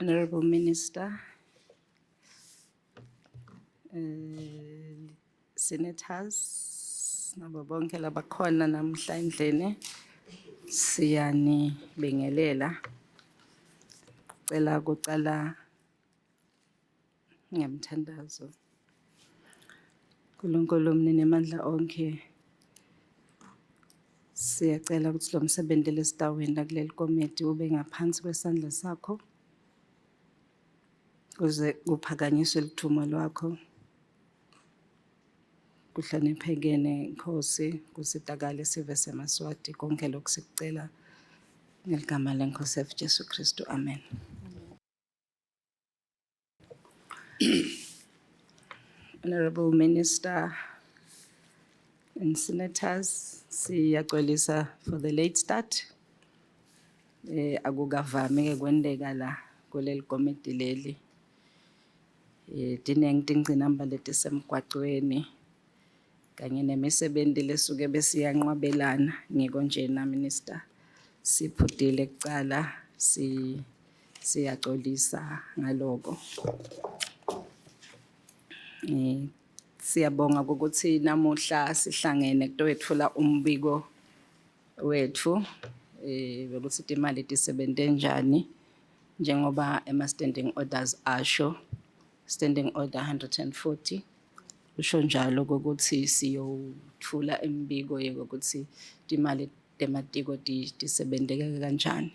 Honorable Minister, senators, nabo bonke labakhona namuhla endlini, siyanibingelela. Cela kucala ngemthandazo. Nkulunkulu mninimandla onkhe, siyacela ukuthi lo msebenzi lesitawenta kuleli komiti ube ngaphansi kwesandla sakho kuze kuphakanyiswe ludvumo lwakho kuhloniphekene Nkosi kusitakale sive semaSwati konke lokhu sikucela ngeligama leNkosi yethu Jesu Kristu amen. Honorable Minister and Senators, siyaxolisa for the late start. Eh akukavami ke kwenteka la kuleli komiti leli. Eh tinengi tingcinamba letisemgwacweni kanye nemisebenti lesuke besiyanqwabelana ngiko nje na Minister siphutile kucala si siyaxolisa ngaloko. Eh siyabonga ukuthi namuhla sihlangene kutoyetfula umbiko wetfu eh bekuthi timali tisebente njani njengoba ema standing orders asho standing order 140 usho njalo ukuthi siyotfula imibiko yokuthi timali tematiko tisebenteke kanjani.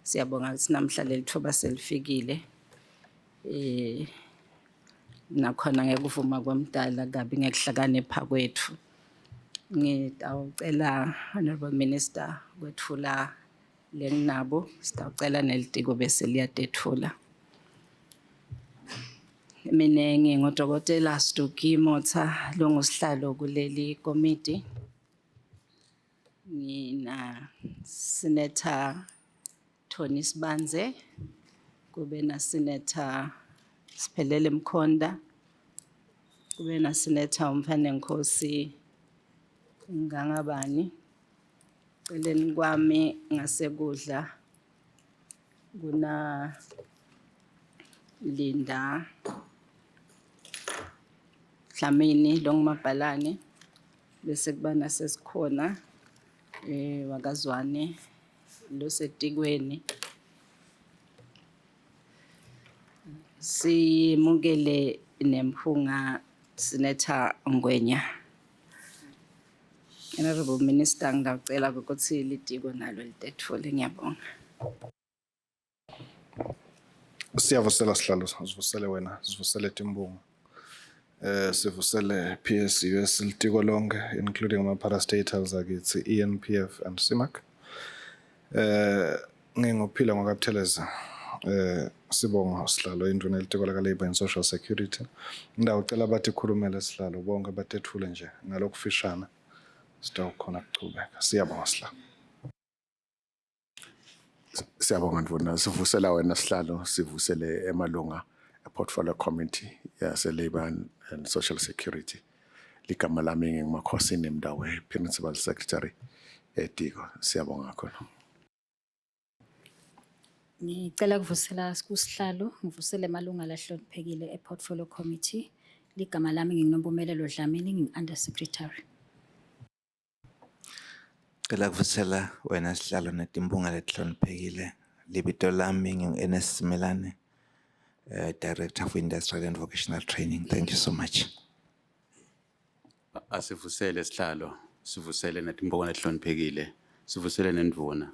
Siyabonga ukuthi namhla leli thuba selifikile. Eh nakhona ngekuvuma kwemdala kabi ngekuhlakanipha kwethu. Ngitawucela Honorable Minister kwetfula lenginabo, sitawucela nelitiko bese liyatetfula. Mina nginguDokotela Stuki Motha longusihlalo kuleli komiti. Ngina Senator Tony Sibandze, kube na Senator Siphelele Mkhonda, kube na Senator Umfanenkosi Ngangabani. Celeni kwami ngasekudla kuna Linda Dlamini longumabhalane bese kuba nasesikhona eh wakaZwane losetikweni simukele nemphunga Senator Ngwenya. Honorable Minister ngiyacela ukuthi litiko nalo litetfule ngiyabonga. Siyavusela sihlalo, sivusele wena, sivusele Timbungu. Eh sivusele PSUS litiko lonke including ama parastatals akithi ENPF and CIMAC. Eh nginguphila ngokabutheleza eh sibonga sihlalo induna elitiko laka Labour and Social Security. Ngidawucela bathi khulumele sihlalo bonke batethule nje ngalokufishana sitawukhona kuchubeka. Siyabonga sihlalo. Siyabonga Ndvuna, sivusela wena sihlalo, sivusele emalunga e-Portfolio Committee yase-Labour and, and Social Security. Ligama lami nginguMakhosini Mndawe, Principal Secretary eTiko. Siyabonga kakhulu. Ngicela kuvusela kusihlalo, ngivusele amalunga lahloniphekile e-Portfolio Committee. Ligama lami nginguNompumelelo Dlamini, ngingu-Under Secretary. Cela kuvusela wena sihlalo netimpunga letihloniphekile. Libito lami ngingu-Ernest Simelane, Director for Industrial and Vocational Training. Thank you so much. Asivusele sihlalo, sivusele netimpunga letihloniphekile, sivusele nendvuna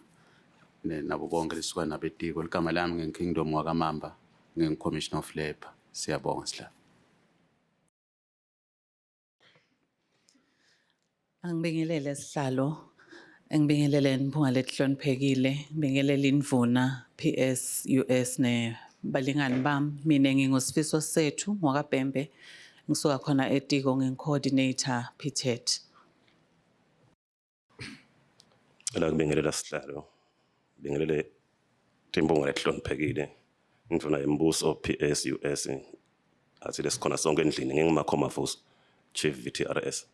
nabo bonke lesuka nabo etiko. Ligama lami ngingu-Kingdom wakaMamba, ngingu-Commissioner of Labour. Siyabonga sihlalo. Angibingelele sihlalo, ngibingelele Mphunga letihloniphekile, ngibingelele indvuna PS US nebalingani bami. Mina nginguSifiso Sethu ngwakaBhembe, ngisuka khona eTiko ngingu-coordinator PTET. Cela kubingelela sihlalo. Bingelele timbunga letihloniphekile. Indvuna yembuso PSUS athi lesikhona sonke endlini nginguMakhoma Vuso Chief VTRS.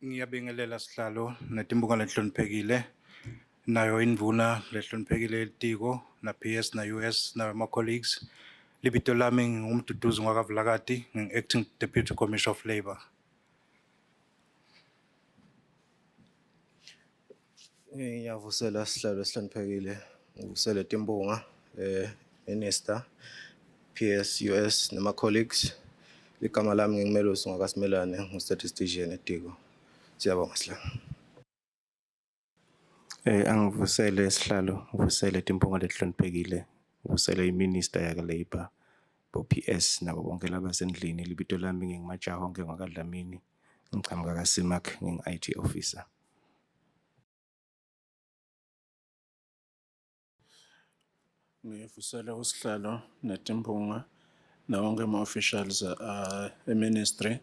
Ngiyabingelela sihlalo netimbuka lehloniphekile. Nayo indvuna lehloniphekile litiko na PS na US na ma colleagues. Libito lami ngumduduzi ngwakaVulakati, ngi acting deputy commissioner of labor. Ngiyavusela sihlalo esihloniphekile, ngivusele Timbunga, Minister, PS, US nama colleagues. Igama lami nginguMelusi ngwakaSimelane, ngu-statistician etiko. Siyabonga sihlalo. Angivusele sihlalo, ngivusele Timpunga letihloniphekile, ngivusele iminister yaka Labour, bo PS nabo bonke labasendlini. Libito lami nginguMajahonke ngwakaDlamini, ngichamuka kaSimak, ngingu-IT officer. Ngivusele usihlalo netimpunga nawonke ama-officials e-ministry.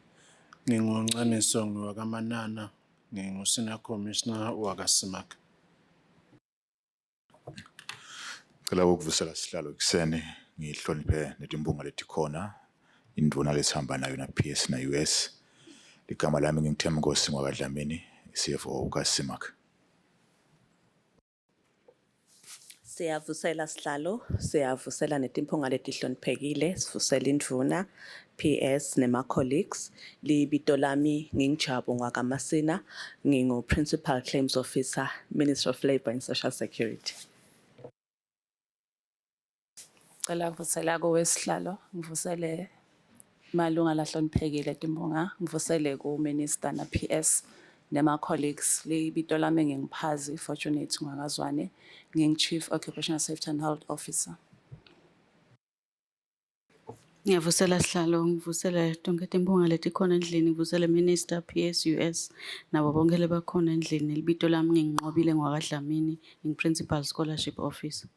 Nginguncaniso ngiwakaManana, ngingu-senior commissioner wakaSimak. Cela ukuvusela sihlalo ekuseni ngihloniphe netimpunga letikhona indvuna lesihamba nayo na PS na US. Ligama lami nginguThembinkosi ngwakaDlamini, CFO kaSimak. Siyavusela sihlalo, siyavusela netimphunga letihloniphekile, sivusela indvuna, PS nema colleagues. Libito lami ngingijabu ngwakaMasina, ngingu Principal Claims Officer, Ministry of Labour and Social Security. Cela kuvusela kuwe sihlalo, ngivusele malunga lahloniphekile Timbunga, ngivusele ku Minister na PS nema colleagues. Libito lami ngingiphazi Fortunate Ngwakazwane, ngingu Chief Occupational Safety and Health Officer. Ngiyavusela sihlalo, ngivusele tonke timpunga letikhona endlini, ngivusele Minister PS US nabo bonke lebakhona endlini. Libito lami nginqobile ngwakaDlamini, ngingu-Principal Scholarship Officer.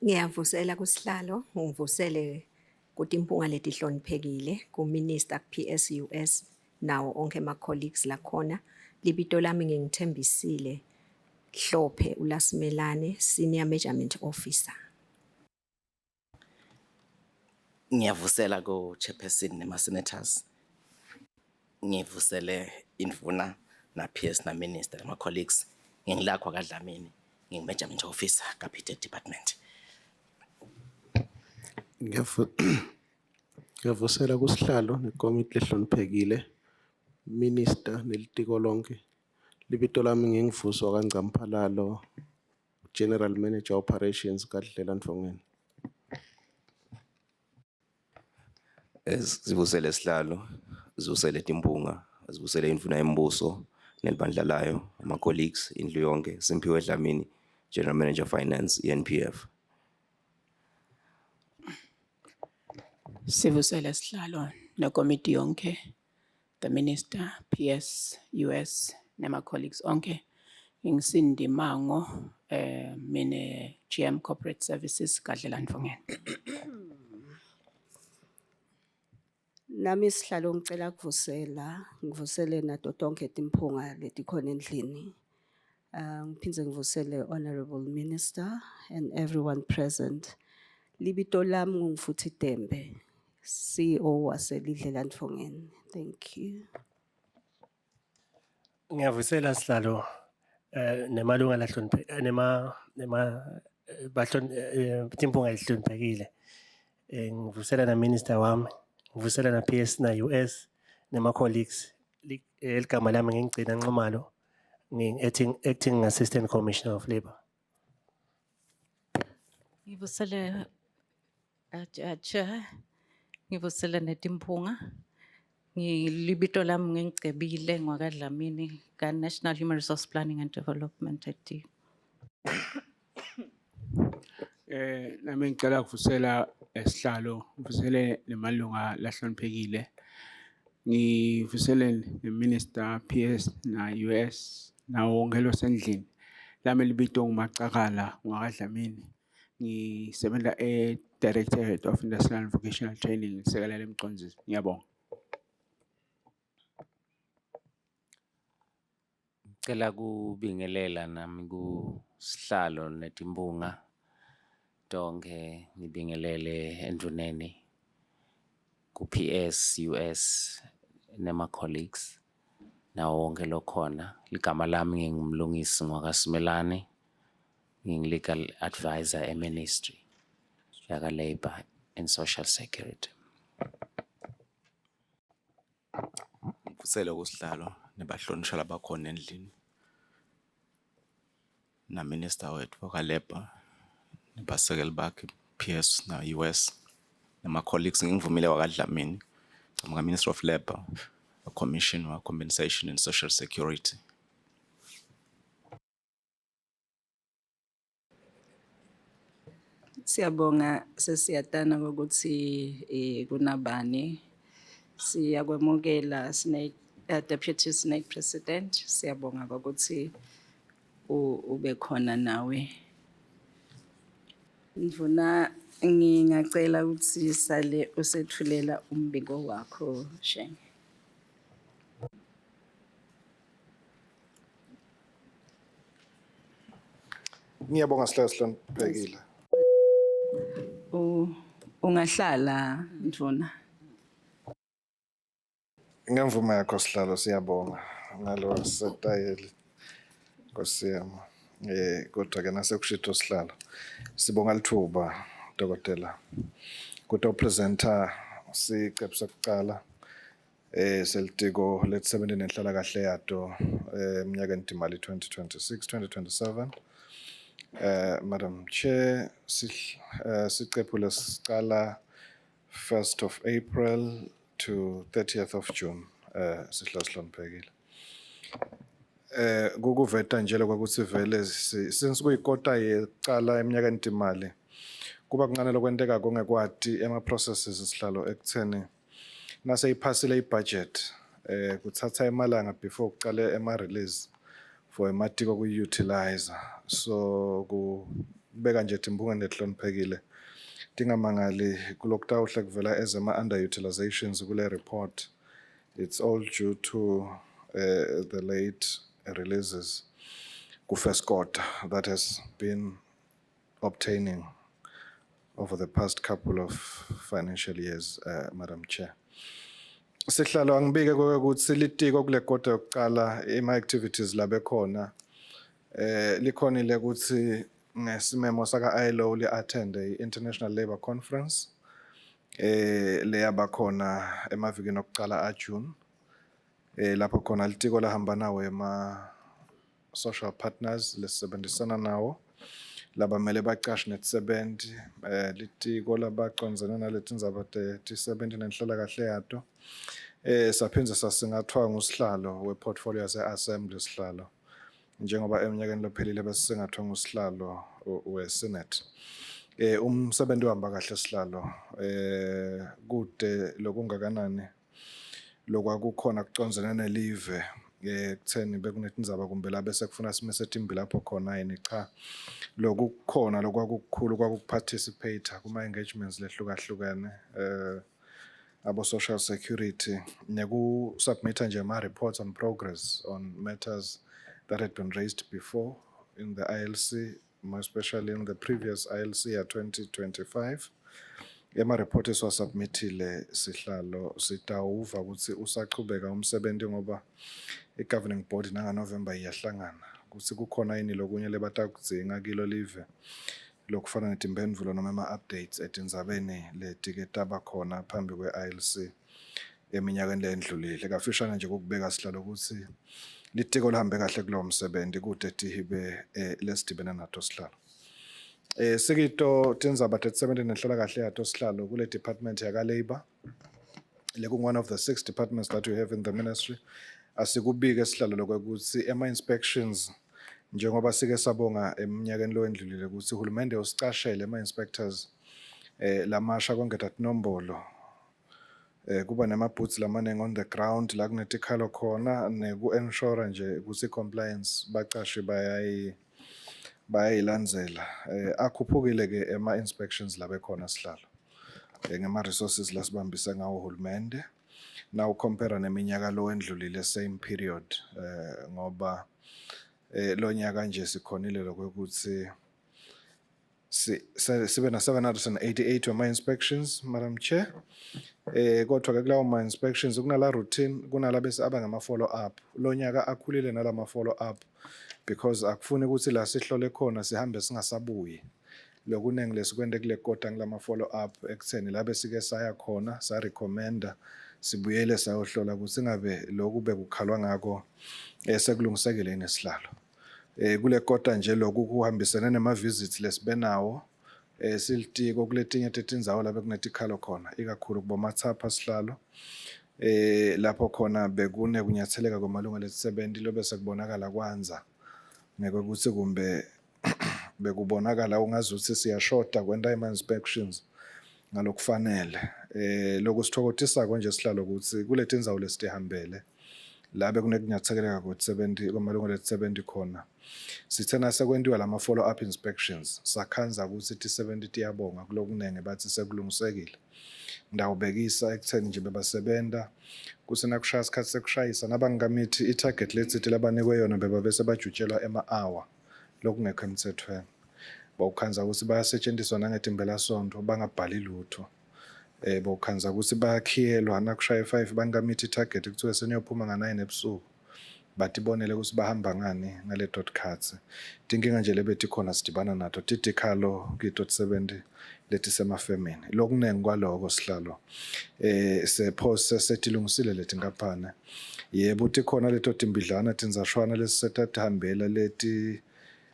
Ngiyavusela kusihlalo, ngivusele kutimpunga letihloniphekile ku-Minister ku-PSUS nawo onke ama-colleagues lakhona. Libito lami ngingithembisile Hlophe uLasimelane, Senior Measurement Officer. Ngiyavusela ku chairperson nema senators. Ngivusele indvuna na PS na minister nama colleagues. Ngingilakho kaDlamini, ngingu measurement officer ka PTED department. Ngiyavusela kusihlalo nekomiti lehloniphekile, Minister nelitiko lonke. Libito lami ngingivuswa kaNgcamphalalo, General Manager Operations kaDlela Ndvongeni. Sivusele sihlalo, sivusele Timpunga, sivusele indvuna yembuso nelibandla layo, ama colleagues, indlu yonke, Simphiwe Dlamini, General Manager Finance, ENPF. Sivusele sihlalo nekomiti yonke, the minister, PS, US, nema colleagues onke. Ngingisindi Mango, mine GM Corporate Services kaDlela Ndvongeni. Nami sihlalo ngicela kuvusela, ngivusele nato tonke timphunga letikhona endlini. Ngiphindze ngivusele Honorable Minister and everyone present. Libito lami nguMfuthi Tembe, CEO waseLidlela Ndvongeni. Thank you. Ngiyavusela sihlalo nemalunga lahloniphe nema bahlon timpunga ehloniphekile. Ngivusela na minister wami, ngivusela na PS na US nema colleagues. Ligama lami ngingigcina Nxumalo, nging acting assistant commissioner of labor. Ngivusele chair, ngivusele netimphunga. Ngilibito lami ngingicebile ngwakaDlamini ka National Human Resource Planning and Development at Nami ngicela kuvusela esihlalo, ngivusele nemalunga lahloniphekile. Ngivusele neminister PS na US nawo wonke losendlini. Lami libito nguMacakala ngwakaDlamini. Ngisebenza e Directorate of Industrial and Vocational Training ngisekela lemcondzisi. Ngiyabonga. Ngicela kubingelela nami kusihlalo netimpunga tonke, ngibingelele endvuneni ku PS US nema colleagues. Nawo wonke lokhona. Ligama lami nginguMlungisi ngwakaSimelane. Ngingu-legal advisor e-ministry yaka Labour and Social Security. Ngivusele kusihlalo nebahlonishwa labakhona endlini na minister wethu waka-Labour nebasekeli bakhe PS na US nama colleagues. Ngingivumile wakaDlamini ngichamuka Ministry of Labour, Commission wa Compensation and Social Security. Siyabonga, sesiyatana ukuthi kunabani. Siyakwemukela Senate, Deputy Senate President. Siyabonga ukuthi ube khona nawe. Ndvuna, ngingacela ukuthi sale usethulela umbiko wakho, Shenge. Ngiyabonga, sihlalo sihloniphekile. Ungahlala, Ndvuna. Ngemvume yakho, sihlalo, siyabonga ngalo setayeli. Nkosi yami. Kodwa ke nasekushito sihlalo. Sibonga lithuba, dokotela. Kuto presenta sicephu sokucala selitiko letisebenti nenhlala kahle yato eminyakeni timali 2026 2027. Madam Chair, sicephu lesicala 1st of April to 30th of June, sihlalo sihloniphekile. Kukuveta nje lokuthi vele since kuyikota yecala eminyakeni timali, kuba kuncane lokwenteka kongekwati ema processes, sihlalo, ekutheni nase iphasile ibudget kuthatha emalanga before kuqale ema release for ematiko kuyi-utilize. So kubeka nje timbungeni letihloniphekile tingamangali kulokutawuhle kuvela ezema underutilizations kule report. It's all due to the late releases ku first quarter that has been obtaining over the past couple of financial years, Madam Chair. Sihlalo, angibike ukuthi litiko kule kota yokuqala ima activities labe khona likhonile ukuthi ngesimemo saka ILO li attend i-International Labour Conference leyaba khona emavikini okuqala a June, lapho khona litiko lahamba nawo ema social partners lesebenzisana nawo labamele bacashi netisebenti, litiko labacondzene naletindzaba tetisebenti nenhlala kahle yato. Saphindze sasingathwa ngusihlalo weportfolio yase-assembly, sihlalo, njengoba eminyakeni lophelile besisingathwa ngusihlalo we-senate. Umsebenzi uhamba kahle, sihlalo, kude lokungakanani lokwakukhona kucondzene nelive ekutheni bekunetindzaba kumbe la bese kufuna simise timbi lapho khona yini. Cha, lokukhona lokwakukukhulu kwakukuparticipate kuma-engagements lehlukahlukene abo social security neku-submit nje ama-reports on progress on matters that had been raised before in the ILC, more especially in the previous ILC ya 2025. Ema-report esiwasubmithile, sihlalo, sitawuva ukuthi usachubeka umsebenzi ngoba i-governing board nangaNovember iyahlangana ukuthi kukhona yini lokunye lebatakudzinga kilo live lokufana netimphendvulo noma ema-updates etindzabeni letike taba khona phambi kwe-ILC eminyakeni leyendlulile. Kafishane nje kukubeka, sihlalo, ukuthi litiko lihambe kahle kulowo msebenzi kude tihibe lesidibene nato, sihlalo. Sikito tindzaba tetisebenti nenhlala kahle yato, sihlalo, kule department yaka labor leku one of the six departments that we have in the ministry. Asikubike, sihlalo, lokuthi ema inspections, njengoba sike sabonga eminyakeni lowendlulile ukuthi uhulumende usicashele ema inspectors lamasha kongeta tinombolo, kuba nema boots lamaningi on the ground la kunetikhalo khona neku ensure nje ukuthi compliance bacashi bayayilandzela. Akhuphukile ke ema inspections labe khona, sihlalo, ngema resources lasibambise ngawo uhulumende now compare neminyaka lo endlulile same period, ngoba lo nyaka nje sikhonile lokuthi Sibe na 788 wama inspections, Madam Chair. Kodwa ke kulawo ma inspections kunala routine, kunala bese aba ngama follow up. Lo nyaka akhulile nalama follow up because akufuni ukuthi la sihlole khona sihambe singasabuyi. Lokuningi lesikwente kule kota ngilama follow up ekutheni la besike saya khona sa recommenda sibuyele sayohlola ukuthi ngabe lokhu bekukhalwa ngako sekulungisekile yini sihlalo. Kule kota nje lokhu kuhambisene nema visits lesibenawo silitiko kuletinye tetindzawo lapho kunetikhalo khona, ikakhulu kuboMatsapha, sihlalo, lapho khona bekune kunyatheleka kwamalungelo etisebenti lobe sekubonakala kwanza ngekuthi kumbe bekubonakala ungazuthi siyashoda kwenta ima inspections ngalokufanele. Lokusithokotisako nje, sihlalo, ukuthi kuletindzawo lesitihambele la bekunekunyatheleka kwetisebenzi kwamalungelo etisebenti khona, sithe nasekwentiwa lama follow up inspections sakhandza ukuthi tisebenti tiyabonga kulokunenge, bathi sekulungisekile. Ngitawubekisa ekutheni nje bebasebenta kutsi nakushaya isikhathi sekushayisa nabangakamithi i-target letsite labanikwe yona, beba bese bajutshelwa ema-hour lokungekho emthethweni. Bawukhandza ukuthi bayasetshenziswa nangetimpelasonto bangabhali lutho. Bawukhandza ukuthi bayakhiyelwa nakushaya i-5 bangakamithi i-target, kuthiwe seniyophuma nga-9 ebusuku, batibonele ukuthi bahamba ngani ngaleto tikhatsi. Tinkinga nje lebetikhona sidibana nato titikhalo kito tisebenti letisemafemini. Lokuningi kwaloko, sihlalo, sephose setilungisile letinkampani. Yebo, tikhona leto timbidlana tindzashwana lesisetatihambela leti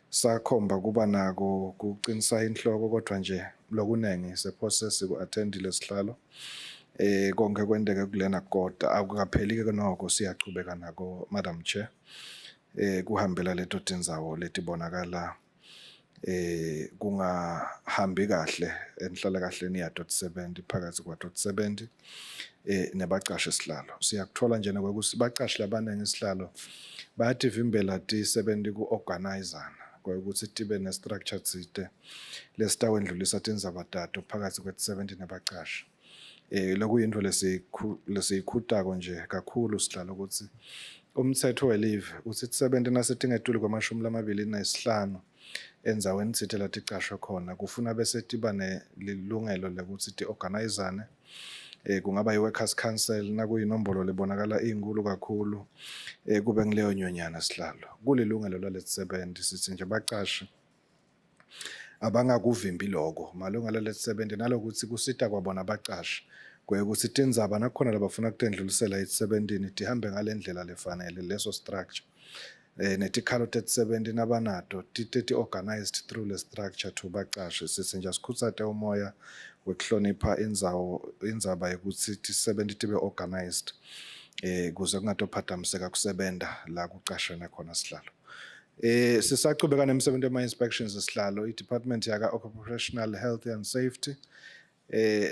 sakhomba kuba nako kucinisa inhloko, kodwa nje lokuningi sephose siku-attendile, sihlalo. Konke kwenteke kulena kota, akukapheli ke noko, siyachubeka nako, Madam Chair, kuhambela leto tindzawo letibonakala kungahambi kahle enhlalakahleni yato tisebenti phakathi kwato tisebenti nebacashi, sihlalo. Siyakuthola nje nokwekuthi bacashi labaningi, sihlalo, bayativimbela tisebenti ku-organizana kwekuthi tibe ne-structure tsite lesitawendlulisa tindzaba tato phakathi kwetisebenti nebacashi. Lokuyintfo lesiyikhutako nje kakhulu, sihlalo, ukuthi umtsetfo welive utsi tisebenti nasetingetulu kwama-25 endzaweni tsite laticashwe khona kufuna bese tiba nelilungelo lekutsi ti-organizane. Kungaba i-workers council nakuyinombolo lebonakala inkulu kakhulu, kube ngileyo nyonyana, sihlalo. Kulilungelo laletisebenti. Sithi nje bacashi abangakuvimbi loko malungelo aletisebenzi, nalokuthi kusita kwabona abacashi kwekuthi tindzaba nakukhona labafuna kutendlulisela etisebentini tihambe ngale ndlela lefanele, leso structure, netikhalo tetisebenti nabanato tite organized through le structure to bacashi. Sithi nje asikhutsate umoya wekuhlonipha indzawo, indzaba yekutsi tisebenti tibe organized kuze kungatophatamiseka kusebenta la kucashene khona, sihlalo. Sisachubeka nemsebenzi wema inspections, sihlalo, i-department yaka occupational health and safety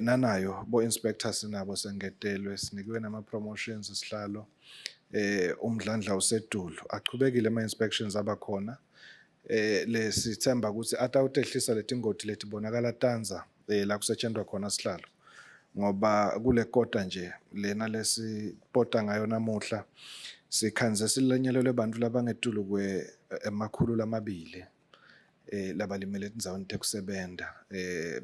nanayo bo inspectors nabo sengetelwe, sinikiwe nama promotions, sihlalo. Umdlandla usedulu, achubekile ama inspections abakhona. Lesithemba ukuthi atawutehlisa letingoti letibonakala tanza la kusetshenzwa khona, sihlalo, ngoba kule kota nje lena lesipota ngayo namuhla sikhandze silenyelelwe bantu labangetulu kwe 200 labalimele etindzaweni tekusebenta.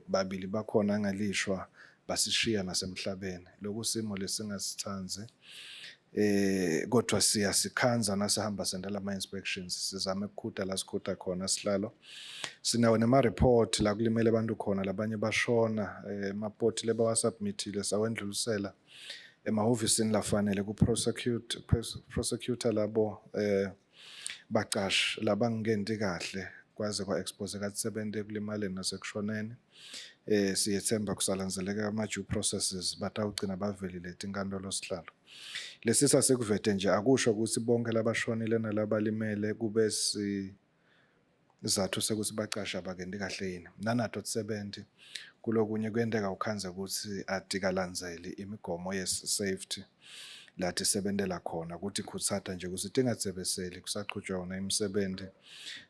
Babili bakhona ngalishwa basishiya nasemhlabeni. Lokusimo lesingasitsandzi, kodwa siyasikhandza nasihamba senta lama inspections, sizame ukukhuta la sikhuta khona, sihlalo. Sinawo nema report la kulimele abantu khona, labanye bashona, emapoti lebawasubmithile sawendlulisela emahhovisini lafanele ku prosecute prosecutor labo bacashi labangenti kahle kwaze kwa-expose katisebenti ekulimaleni nasekushoneni. Siyethemba kusalandzeleka ama due processes, batawugcina bavelile tinkantolo, sihlalo. Lesisa sikuvete nje akusho ukuthi bonke labashonile nalabalimele kube si sizathu sekuthi bacashe abakenti kahle yini. Nanato tisebenti kulokunye kuyenteka ukhandze ukuthi atikalandzeli imigomo ye-safety la tisebentela khona. Kuthi khutsata nje ukuthi tingatsebeseli kusachutshwa yona imisebenzi.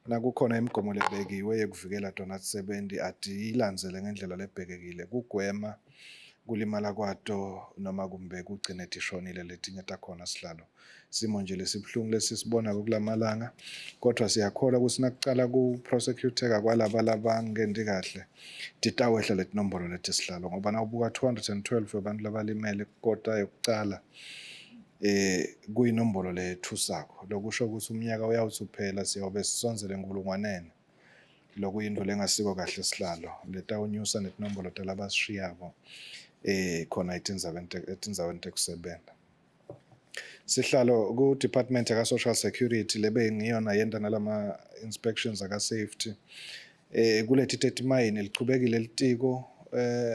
Nakukhona imigomo lebekiwe yekuvikela tona tisebenti, atiyilandzele ngendlela lebhekekile kugwema Kulimala kwato noma kumbe kugcine tishonile letinye takhona sihlalo. Simo nje lesibuhlungu lesisibonako kulamalanga, kodwa siyakholwa kutsi nakucala ku-prosecuteka kwalaba labangenti kahle titawehla letinombolo leti sihlalo, ngoba nawubuka 212 webantfu labalimele kukota yokucala kuyinombolo lethusako, lokusho ukuthi umnyaka uyawuthi uphela siyawube sisondzele enkulungwaneni, lokuyintfo lengasiko kahle sihlalo, letawunyusa netinombolo talabasishiyako khona etindzaweni tekusebenta. Sihlalo, ku department yaka social security lebe ngiyona yenta nalama inspections aka safety, kuleti tetimayini lichubekile litiko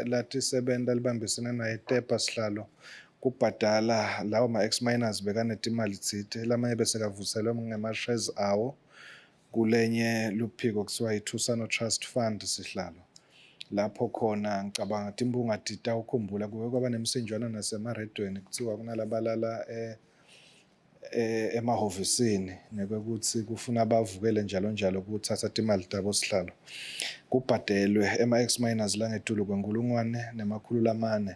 latisebenta libambisene naye TEPA sihlalo kubhadala lawo ma ex miners bekanetimali tsite, lamanye bese kavuselwe ngema shares awo kulenye luphiko kutsiwa i-Thusano Trust Fund sihlalo. Lapho khona ngicabanga timbunga titawukhumbula kuke kwaba nemsinjwana nasemaredweni kutsiwa kunalabalala emahhovisini ngekwekutsi kufuna bavukele njalo njalo kuthatha timali tabo sihlalo. Kubhadelwe ema-ex miners langetulu kwe-1400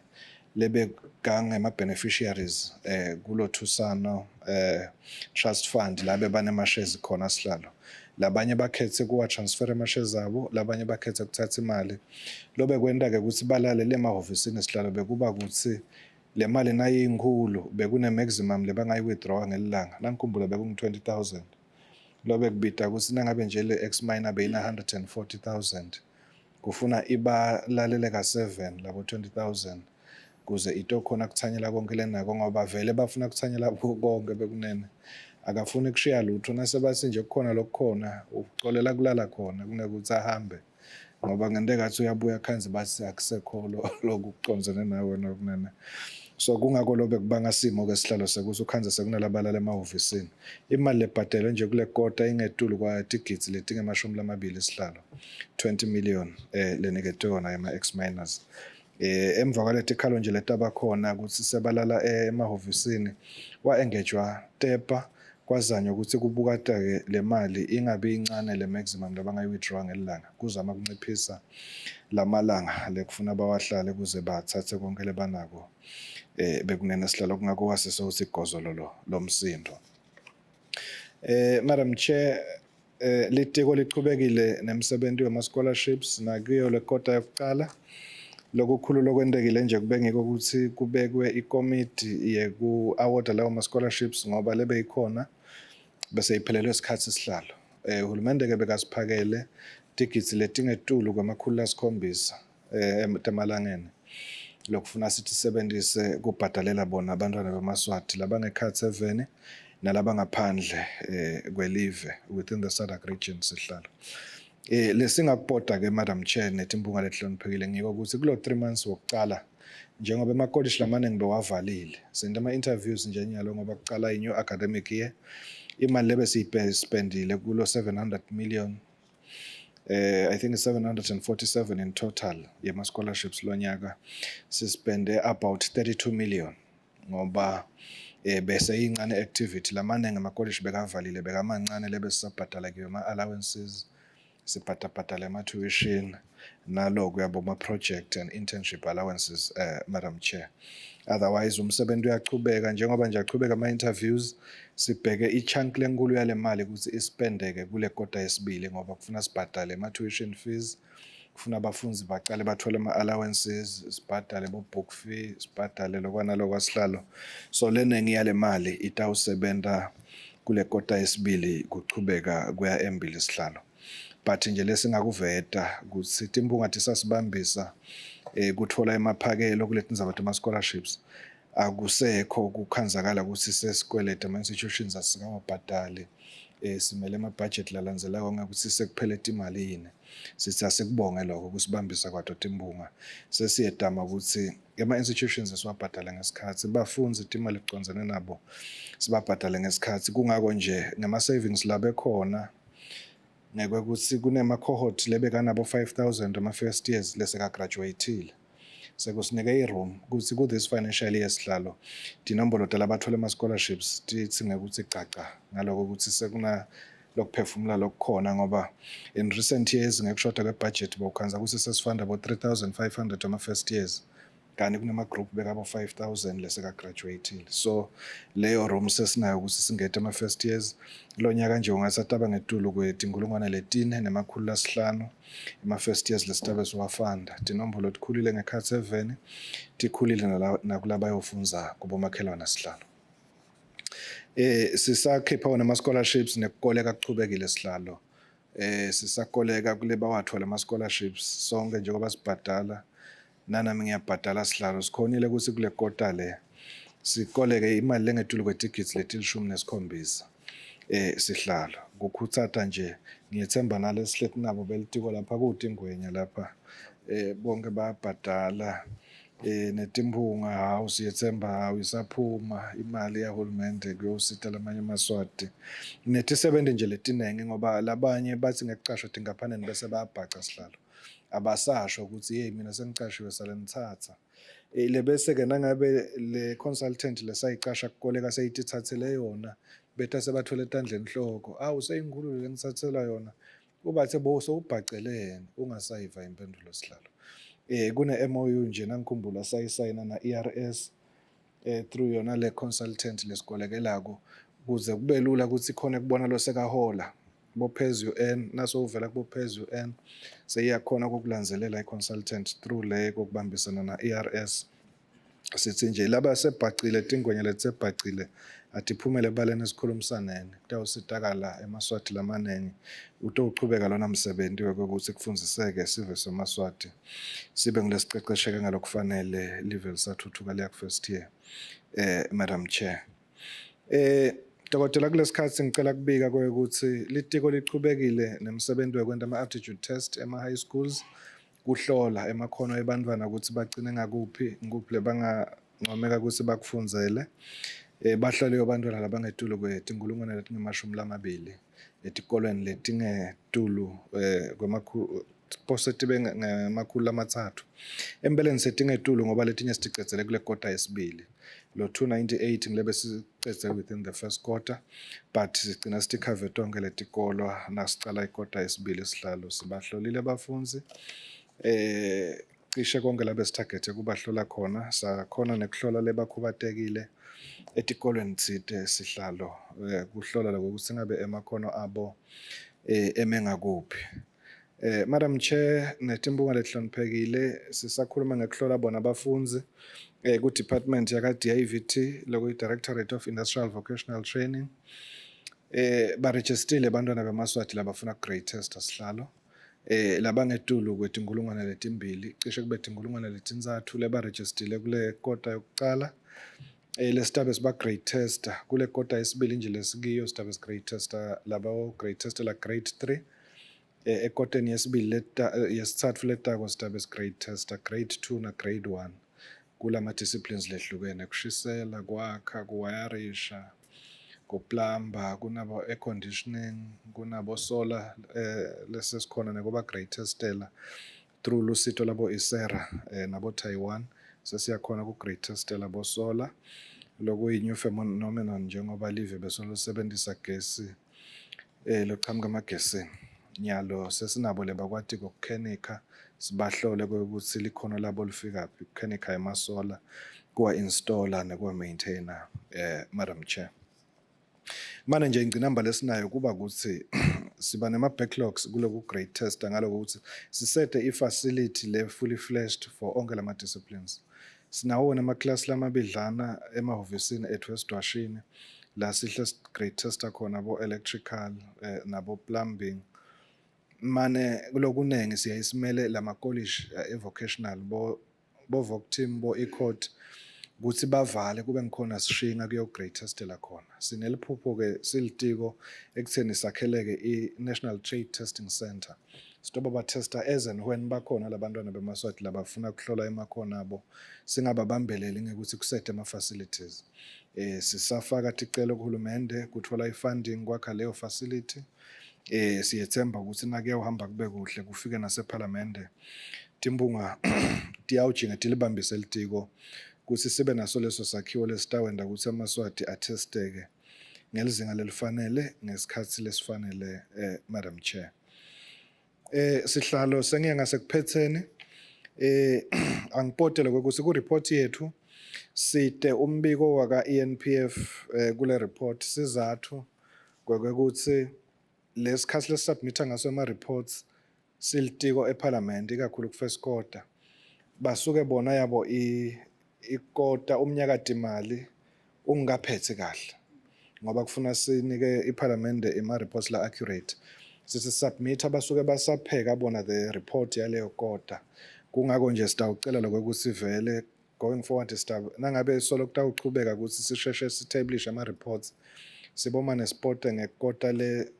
lebekangema-beneficiaries kulo Thusano Trust Fund labe banemashezi khona sihlalo. Labanye bakhethe kuwa-transfer emashezi abo, labanye bakhethe kuthatha imali. Lobe kwenta-ke kutsi balale le emahhovisini sihlalo bekuba kutsi le mali nayinkhulu bekune maximum lebangayi-withdrawa ngelilanga. Nangikhumbula bekungu-20 000. Lobe kubita kutsi nangabe nje le ex miner beyina 140 000, kufuna ibalalele ka-7 labo 20 000 kuze itokhona kuthanyela konke lenako, ngoba vele bafuna kuthanyela konke bekunene, akafuni kushiya lutho. Nasebathi nje kukhona lokukhona, ucolela kulala khona kunekuthi ahambe, ngoba ngenteka athi uyabuya khanze bathi akusekho lokucondzene nawe nokunene. So kungako lobe kubanga simo ke sihlalo sekuthi ukhanze sekunalabalala emahhovisini. Imali lebhadelwe nje kule kota ingetulu kwatigidzi letingemashumi lamabili sihlalo, 20 million leniketwe yona ema-ex miners. Emva kwaletikhalo nje letabakhona ukuthi sebalala emahhovisini, wa-engagwa TEPA, kwazanywa ukuthi kubukata-ke le mali ingabi incane le maximum labangayi-withdraw ngelilanga, kuzama kunciphisa lamalanga lekufuna bawahlale kuze bathathe konke lebanako bekunene sihlalo. Kungako wasise uthi igozolo lomsindo. Madam Chair, litiko lichubekile nemsebenzi wema scholarships nakuyo lekota yokuqala. Lokukhulu lokwentekile nje kube ngiko ukuthi kubekwe ikomiti yeku awarda lawo ma scholarships, ngoba lebe ikhona bese iphelelwe isikhathi sihlalo. Uhulumende ke bekasiphakele tigidzi letingetulu kwama-700 emalangeni lokufuna sithi sisebenzise kubhadalela bona abantwana bamaSwati labangekhatsi eveni nalabangaphandle kwelive within the SADC region sihlalo. Lesingakupota ke, Madam Chair netimbunga letihloniphekile, ngiko ukuthi kulo 3 months wokucala, njengoba emakolishi lamaningi bewavalile, sente ama-interviews nje nyalo ngoba kucala i-new academic year, imali lebe siyispendile kulo 700 million, I think it's 747 in total yema scholarships lonyaka, sispende about 32 million ngoba bese incane activity, lamaningi amakolishi bekavalile, bekamancane lebe sisabhadala kiyo ama allowances, sibhadabhadala ama tuition naloku yabo ma project and internship allowances, Madam Chair. Otherwise umsebenzi uyachubeka njengoba nje achubeka ama interviews. Sibheke i-chunk lenkulu yale mali ukuthi ispendeke kule kota yesibili, ngoba kufuna sibhadale ama tuition fees, kufuna abafundi bacale bathole ama allowances, sibhadale bo book fee, sibhadale lokwana lokwasihlalo. So lenengi yale mali itawusebenta kule kota yesibili kuchubeka kuya embili sihlalo. But nje lesingakuveta ukuthi timbunga tisasibambisa kuthola emaphakelo kuletindzaba tema scholarships, akusekho kukhanzakala ukuthi sesikwelede ama institutions, asikawabhadali, simele ama budget lalandzelako ngekuthi sekuphele imali yini. Sithi asikubonge lokho kusibambisa kwato timbunga. Sesiyetama ukuthi ema institutions esiwabhadale ngesikhathi, bafundzi timali kucondzene nabo sibabhadale ngesikhathi. Kungako nje ngema savings labekhona ngekwekuthi kunema cohort lebekanabo 5000 ama first years leseka graduateile, sekusinike i-room ukuthi ku-this financial year sihlalo tinombolo talabathola ama-scholarships tithi ngekuthi caca, ngaloko ukuthi sekuna lokuphefumula lokukhona, ngoba in recent years ngekushoda kwe-budget bawukhanza ukuthi sesifunda bo 3500 ama-first years. Kanti kunema group bekabo 5000 leseka graduateile. So leyo room sesinayo ukuthi singete ama first years. Lo nyaka nje ungasataba ngetulu kwetinkulungwane 4 500 ema first years lesitabe siwafanda. Tinombolo tikhulile ngekhatsi eveni, tikhulile nakulabayofunza kubomakhelwane, sihlalo. Sisakhipha wona ama scholarships nekukoleka kuchubekile, sihlalo. Sisakoleka kule bawathola ama scholarships sonke njengoba sibhadala, nanami ngiyabhadala, sihlalo. Sikhonile ukuthi kule kota le sikoleke imali lengetulu kwetigidzi leti-17, sihlalo. Kukhutsata nje, ngiyethemba nalesihleti nabo belitiko lapha kutingwenya lapha, bonke bayabhadala, netimphunga. Hawu, siyethemba, hawu, isaphuma imali yahulumende kuyosita lamanye emaSwati netisebenti nje letinengi, ngoba labanye bathi ngekucashwa tinkaphaneni bese bayabhaca, sihlalo, abasasho ukuthi hey, mina sengicashiwe, sale nithatha. Le bese ke nangabe le consultant lesayicasha kukoleka seyitithathele yona, betha sebathwele etandleni hloko, awu, seyinkhulu le ngithathela yona, ubathe bo sowubhacelene, ungasayiva impendulo, sihlalo. Kune MOU nje nangikhumbula sayisayina na ERS through yona le consultant lesikolekelako, kuze kube lula ukuthi khona kubona lo sekahola bo pay as you earn. Naso uvela kubo pay as you earn, seyiyakhona ukukulandzelela i-consultant through le kokubambisana na ERS. Sithi nje laba sebhacile, tingwenya letisebhacile atiphumele ebaleni, esikhulumisaneni, kutawusitakala emaSwati lamanengi. Utowuchubeka lona msebenzi wekuthi kufundziseke sive semaSwati, sibe ngilesicecesheke ngalokufanele, live lisathuthuka liya ku-first year, Madam Chair. Dokotela, kulesikhathi ngicela kubika kwekuthi litiko lichubekile nemsebenzi wekwenta ama-aptitude test ema-high schools, kuhlola emakhono ebantwana ukuthi bagcine ngakuphi, ngikuphi lebangancomeka ukuthi bakufundzele. Bahloliwe abantwana labangetulu kwe-20,000 etikolweni letingetulu kwemakhulu, pose tibe ngemakhulu 3. Empeleni setingetulu, ngoba letinye siticedzele kule kota yesibili. Lo 298 ngilebe sicedze within the first quarter, but sigcina sitikhave tonke letikolwa nasicala ikota yesibili, sihlalo. Sibahlolile abafundzi cishe konke labe sithagethe kubahlola khona. Sakhona nekuhlola lebakhubatekile etikolweni tsite, sihlalo, kuhlola lokuthi ngabe emakhono abo eme ngakuphi. Madam Chair netimphunga letihloniphekile, sisakhuluma ngekuhlola bona abafundzi ku department yaka DIVT, lokuyi Directorate of Industrial Vocational Training, barejistile abantwana bemaSwati labafuna grade test, sihlalo, labangetulu kwe-2,000, cishe kube 3,000 lebarejistile kule kota yokucala. Lesitabe siba grade tester kule kota yesibili nje lesikiyo, sitabe grade tester labo grade tester la grade 3. Ekoteni yesibili leta, yesitsatfu letako sitabe grade tester grade 2 na grade 1 kulama disciplines lehlukene: kushisela, kwakha, kuwayarisha, kuplumba, kunabo air conditioning, kunabo solar, lesesikhona nekuba grade testela through lusito labo ISERA nabo Taiwan. Sesiyakhona ku grade testela bo solar, lokuyi new phenomenon njengoba live besolusebenzisa gesi lochamuka emagesini. Nyalo sesinabo lebakwati ukukhenikha, sibahlole ukuthi likhono labo lifikaphi ukukhenikha emasola, kuwa-installa nekuwa-maintainer, Madam Chair. Manje nje ingcinamba lesinayo kuba ukuthi siba nema-backlogs kuloku grade tester, ngaloko ukuthi sisete i-facility le fully fledged for onke lama disciplines. Sinawo wona amaklasi lamabidlana emahhovisini ethu esidwashini la sihle grade tester khona bo electrical nabo plumbing. Mane kulokunengi siyayisimele lama-college e-vocational, bo Voctim, bo Ecot, ukuthi bavale kube ngikhona sishinga kuyo grade testela khona. Sineliphupho ke silitiko ekutheni sakheleke i-National Trade Testing Center, sitoba ba-testa as and when bakhona labantwana bemaSwati labafuna kuhlola emakhono abo, singababambeleli ngekuthi kusete ama-facilities. Sisafaka ticelo kuhulumende kuthola i-funding kwakha leyo facility. Siyethemba ukuthi nakuyawuhamba kube kuhle, kufike nasephalamende, timbunga tiyawujinga tilibambise litiko kutsi sibe naso leso sakhiwo lesitawenta kutsi amaSwati athesteke ngelizinga lelifanele ngesikhatsi lesifanele, Madam Chair. Sihlalo, sengiya ngasekuphetheni. Angipotele kwekuthi ku report yethu site umbiko waka ENPF kule report. Sizathu kwekuthi lesikhathi lesubmitha ngaso ama reports silitiko eParliament, ikakhulu ku first quarter, basuke bona yabo ikota umnyaka timali ungaphethe kahle, ngoba kufuna sinike iParliament ima reports la accurate. Sithi submit, abasuke basapheka bona the report yaleyo kota. Kungako nje sitawucela lokho ukuthi vele going forward sita nangabe solo kutawuchubeka ukuthi sisheshe sitablish ama reports, siboma nesipote ngekota le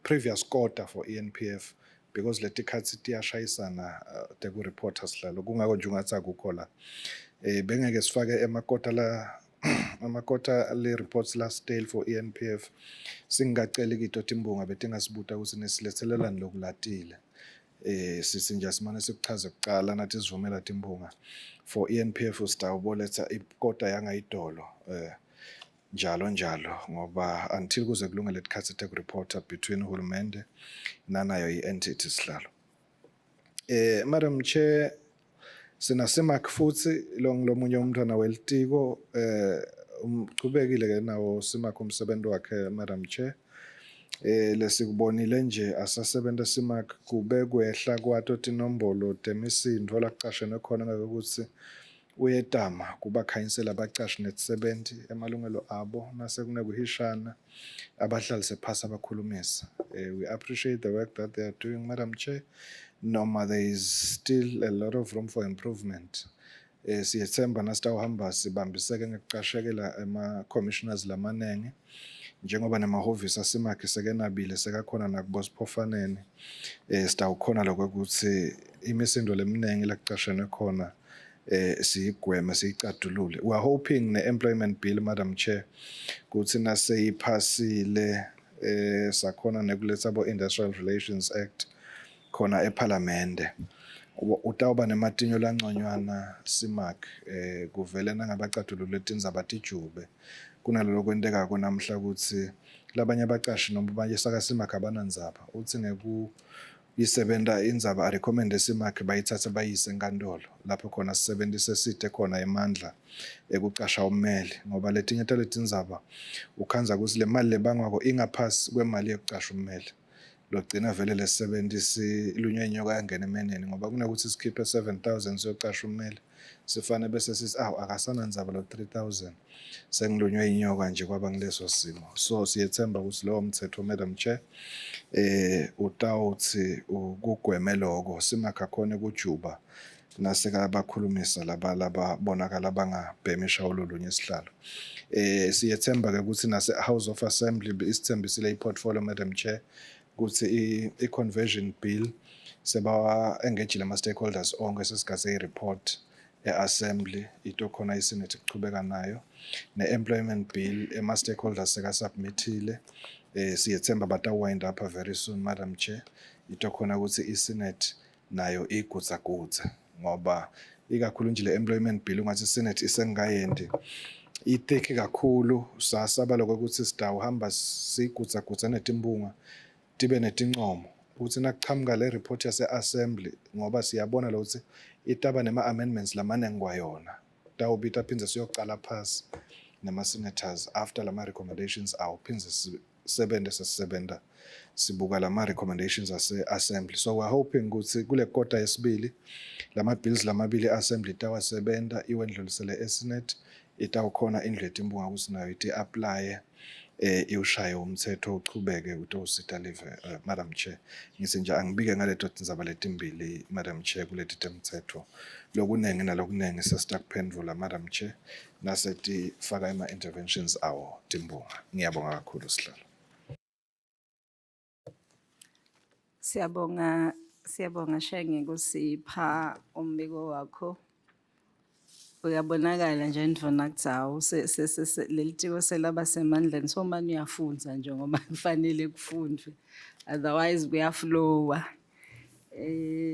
previous quarter for ENPF, because letikhatsi tiyashayisana teku reporter, sihlalo. Kungako nje ungathi akukho la, bengeke sifake emakota la amakota le reports la stale for ENPF singaceli kito timbunga betingasibuta ukuthi nisilethelelani lokulatile. Sithi nje simane sikuchaze kucala nathi sivumela timbunga. For ENPF sitawuboletha ikota yangayidolo njalo njalo, ngoba until kuze kulungele tikhatsi tekureporta between uhulumende nanayo i-entity, sihlalo. Madam Chair, sina Simak futhi lo ngilomunye umntwana welitiko, umchubekile ke nawo Simak umsebenzi wakhe, Madam Chair. Lesikubonile nje asasebenza Simak kube kwehla kwato tinombolo temisindvo lakucashene khona, ngeke uyetama kubakhanyisela abacashi netisebenti emalungelo abo nase kunekuhishana, abahlalise phasi abakhulumisa. We appreciate the work that they are doing, Madam Chair, noma there is still a lot of room for improvement. Siyethemba nasitawuhamba sibambiseke ngekucashekela ema-commissioners lamanengi, njengoba nemahhovisi aSimakhe sekenabile, sekakhona nakubosiphofaneni, sitawukhona lokho ukuthi imisindo leminingi lakucashenwe khona siyigweme, siyicadulule. We are hoping ne-employment bill, Madam Chair, kuthi naseyiphasile sakhona nekuletha bo Industrial Relations Act khona ePhalamende, utawuba nematinyo lanconywana Simak, kuvele nangabacadulule tindzaba tijube kunaloko kwenteka namhla, ukuthi labanye abacashi noma abanye saka Simak abanandzaba, uthi ngeku isebenta indzaba arecommende Simak, bayithathe bayise enkantolo lapho khona sisebenzise site khona emandla ekucasha ummeli, ngoba letinye taletindzaba ukhandza ukuthi le mali lebangwako ingaphasi kwemali yekucasha ummeli, logcina vele lesebenzisi ilunywe inyoka yangena emeneni, ngoba kunokuthi sikhiphe 7000 siyocasha ummeli, sifane bese sithi awu, akasanandzaba lo 3000, sengilunywe inyoka nje kwaba ngileso simo. So siyethemba ukuthi lowo mthetho, Madam Chair, utawuthi ukugweme lokho, Simakha khona kujuba naseka bakhulumisa laba lababonakala bangabhemisha olulunye, isihlalo. Siyethemba ke ukuthi nase House of Assembly isithembisile i-portfolio, Madam Chair, ukuthi i-conversion bill seba engage lama stakeholders onke, sesigase i-report e-assembly ito khona iSenate kuchubeka nayo, ne-employment bill ema-stakeholders sekasubmithile, siyethemba bata wind up very soon, Madam Chair, ito khona ukuthi iSenate nayo igudzagudza, ngoba ikakhulu nje le employment bill ungathi iSenate isengayendi, i-thick kakhulu. Sasaba lokho ukuthi sitawuhamba sigudzagudza netimbunga tibe netincomo ukuthi nakuchamuka le report yase-assembly, ngoba siyabona lo ukuthi itaba nema-amendments lamaningi kwayona, tawubita phindze siyocala phasi nema-senators after lama-recommendations awo, phindze sisebenze sesisebenta sibuka lama-recommendations ase-assembly. So we're hoping ukuthi kule kota yesibili lama-bills lamabili i-assembly itawasebenta iwendlulisele e-Senate, itawukhona indlu yetimbunga ukuthi nayo iti-applye, iwushaye umthetho uchubeke utowusita live. Madam Chair, ngithi nje angibike ngaleto tindzaba letimbili, Madam Chair, kuleti temthetho. Lokunengi nalokunengi sesitakuphendvula, Madam Chair, nasetifaka ema-interventions awo timbunga. Ngiyabonga kakhulu, sihlalo. Siyabonga, siyabonga Shenge kusipha umbiko wakho. Uyabonakala nje ndvuna kudzawu leli tiko selaba semandleni, so manje uyafundza nje ngoba kufanele kufundwe, otherwise kuyaflowa.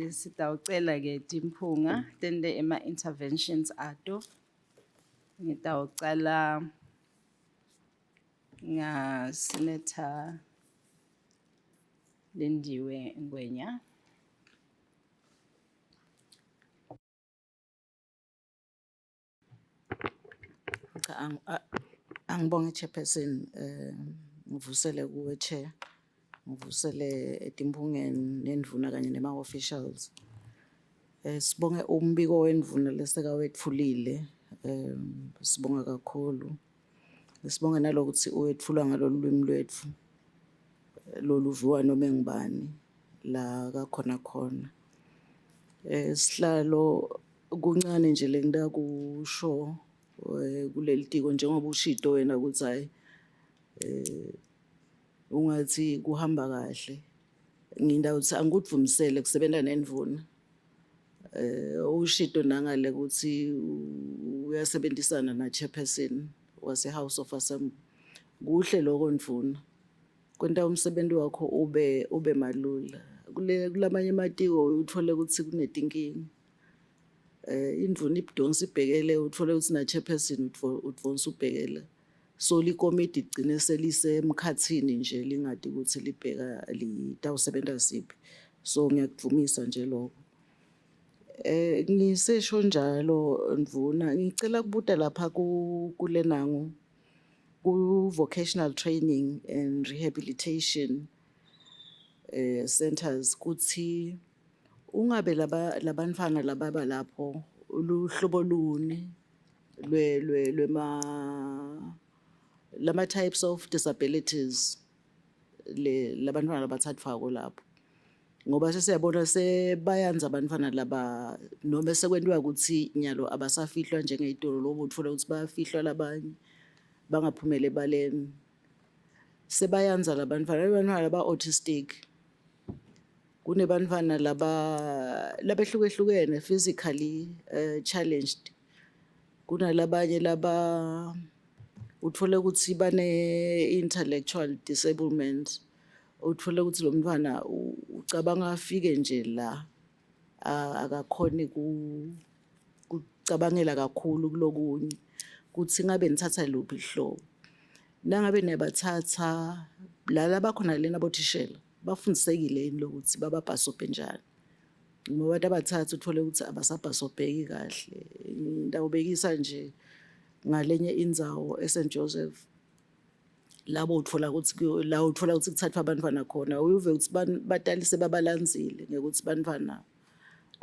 Sitawucela ke timphunga tente ema interventions ato. Ngitawucala nga Senator Lindiwe Ngwenya. Cha angibonge chairperson, ngivusele kuwe chair, ngivusele etimphungeni nendvuna kanye nema officials. Sibonge umbiko wendvuna leseka wetfulile, sibonga kakhulu. Sibonge nalokuthi uwetfula ngalolu lwimi lwetfu loluviwa noma ngubani la kakhona khona. Sihlalo, kuncane nje lengitakusho kuleli tiko, njengoba ushito wena ukuthi hayi, ungathi kuhamba kahle. Ngindawuthi angikudvumisele kusebenta nendvuna. Ushito nangale ukuthi uyasebenzisana na chairperson wase House of Assembly. Kuhle lokho ndvuna. Kwenta umsebenzi wakho ube malula. Kule kulamanye amatiko uthole ukuthi kunetinkinga. Indvuna ibudonsa ibhekele, uthole ukuthi na chairperson udvonsa ubhekele. So likomidi ligcine selisemkhathini nje, lingadi ukuthi libheka litawusebenza siphi. So ngiyakudvumisa nje lokho. Ngisesho njalo ndvuna, ngicela kubuta lapha ku kulenangu ku vocational training and rehabilitation centers, kuthi ungabe laba labantfwana lababa lapho luhlobo luni lwe lwe lwema lama types of disabilities le labantwana labathathwako lapho, ngoba sesiyabona sebayanza abantwana laba, noma sekwentiwa ukuthi nyalo abasafihlwa njengeyitolo, lobo uthola ukuthi bayafihlwa, labanye bangaphumeli ebaleni. Sebayanza labantwana, abantwana laba autistic, kunebantwana laba labehlukehlukene, physically challenged, kunalabanye laba uthole ukuthi bane intellectual disablement, uthole ukuthi lo mntwana ucabanga afike nje la, akakhoni kucabangela kakhulu kulokunye. Kuthi ngabe nithatha luphi ihlobo? Nangabe niyabathatha la labakhona lena, bothishela bafundisekile yini lokuthi bababhasobhe njani? Ngoba abantu abathatha uthole ukuthi abasabhasobheki kahle. Ngitawubekisa nje ngalenye indzawo eSt Joseph, labo uthola ukuthi la uthola ukuthi kuthathwa abantwana khona, uyuve ukuthi batali sebabalandzile ngekuthi bantwana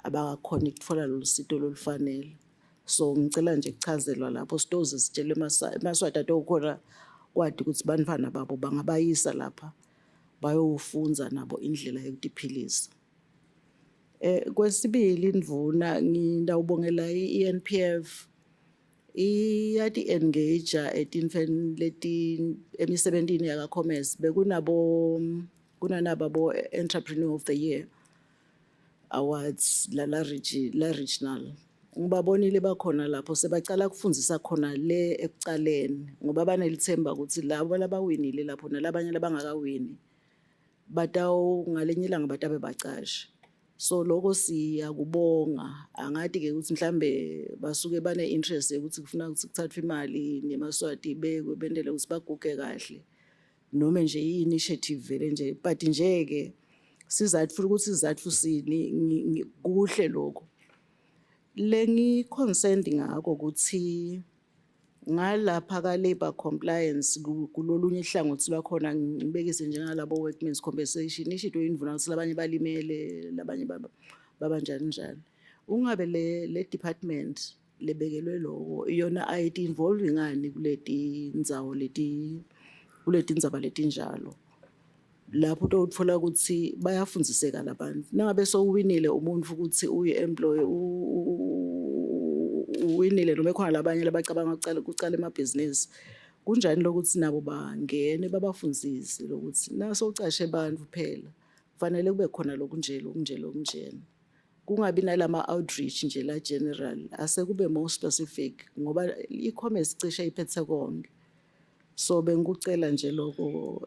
abakakhoni ukutfola lolu sito lolufanele. So ngicela nje kuchazelwa lapho, sitoze sitshelwe emaSwati atokhona kwati ukuthi bantwana babo bangabayisa lapha bayofundza nabo indlela yokutiphilisa. Kwesibili indvuna, ngitawubongela i-ENPF, iyati engage etintfweni leti emisebentini yaka commerce. Bekunabo kunanaba bo Entrepreneur of the Year Awards la regional, ngibabonile bakhona lapho, sebacala kufundzisa khona le ekucaleni, ngoba banelithemba ukuthi labo labawinile lapho nalabanye labangakawini batawu ngalenye ilanga batabe bacashe. So lokho siyakubonga. Angati ke ukuthi mhlambe basuke bane interest yokuthi kufuna ukuthi kuthathwe imali nemaSwati bekwe bendele ukuthi baguge kahle, noma nje i-initiative vele nje, but nje ke sizathu ukuthi sizathu sini, kuhle lokho. Lengi concerned ngako ukuthi ngalapha ka labor compliance, kulolunye ihlangothi lwakhona, ngibekise njengalabo workmen's compensation, ishito indvuna ukuthi labanye balimele, labanye baba njani njani. Ungabe le department lebekelwe loko yona ayiti involve ngani kuleti ndzawo leti, kuleti ndzaba letinjalo, lapho utotfola ukuthi bayafundziseka labantu? Nangabe sowuwinile umuntfu ukuthi uyi employee, uwinile, noma khona labanye labacabanga kucala emabhizinisi, kunjani lokuthi nabo bangene babafundzise lokuthi nasowucashe bantfu phela kufanele kube khona lokunje, lokunje, lokunjena, kungabi nalama outreach nje la general, ase kube more specific, ngoba i-commerce cishe iphethe konke. So bengikucela nje lokho,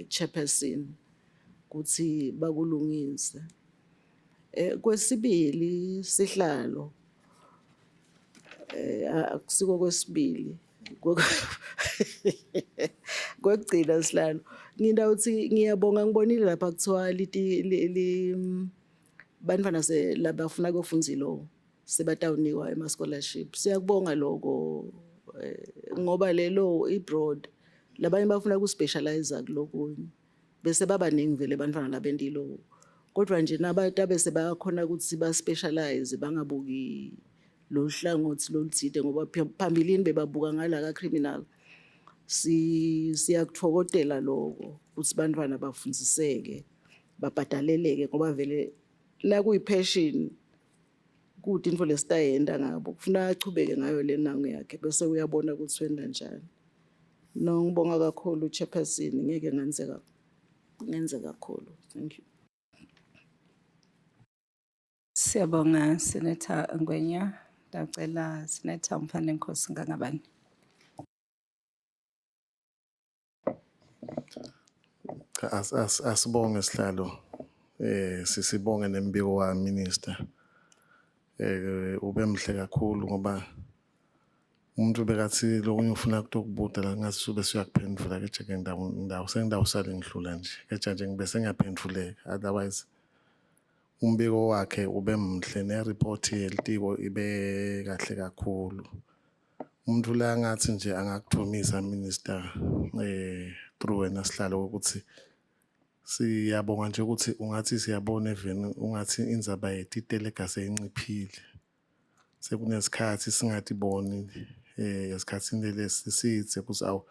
chairperson, kuthi bakulungise. Kwesibili sihlalo, akusiko kwesibili, kwekugcina sihlalo, ngindawuthi ngiyabonga, ngibonile lapha kuthiwa liti li bantwana se labafuna kuyofundza ilo Sebatawunikwa ema scholarship. Siyakubonga lokho ngoba lelo i-broad, labanye bafuna ku-specialize kulokunye bese babaningi vele bantwana labentilo, kodwa nje nabatabe sebakhona ukuthi ba-specialize, bangabuki lo hlangothi loluthide, ngoba phambilini bebabuka ngala ka-criminal. Siyakutfokotela lokho ukuthi bantwana bafundziseke, babhadaleleke, ngoba vele nakuyi-passion kude intfo lesitayenta ngabo, kufuna achubeke ngayo le nangu yakhe bese uyabona ukuthi wenda njani. No, ngibonga kakhulu, chairperson, ngeke ngenzeka ngenze kakhulu. Thank you. Siyabonga, Senator Ngwenya. Ndacela Senator Mfanenkosi Ngangabani. Cha, asibonge sihlalo, sisibonge nembiko wa minister, ube mhle kakhulu, ngoba umuntu bekathi lokunye ufuna kutokubuta la ngathi sube siyakuphendula ke jeke ndawo ndawo sengidawusale ngidlula nje ke nje ngibe sengiyaphenduleka. Otherwise umbiko wakhe ube mhle, ne-report yelitiko ibe kahle kakhulu. Umuntu la ngathi nje angakuthumisa, minister, through wena sihlalo, ukuthi siyabonga nje ukuthi ungathi siyabona even ungathi indzaba yetitelega seyinciphile. Sekunesikhathi singatiboni esikhathini lesi sidze kuthi awu,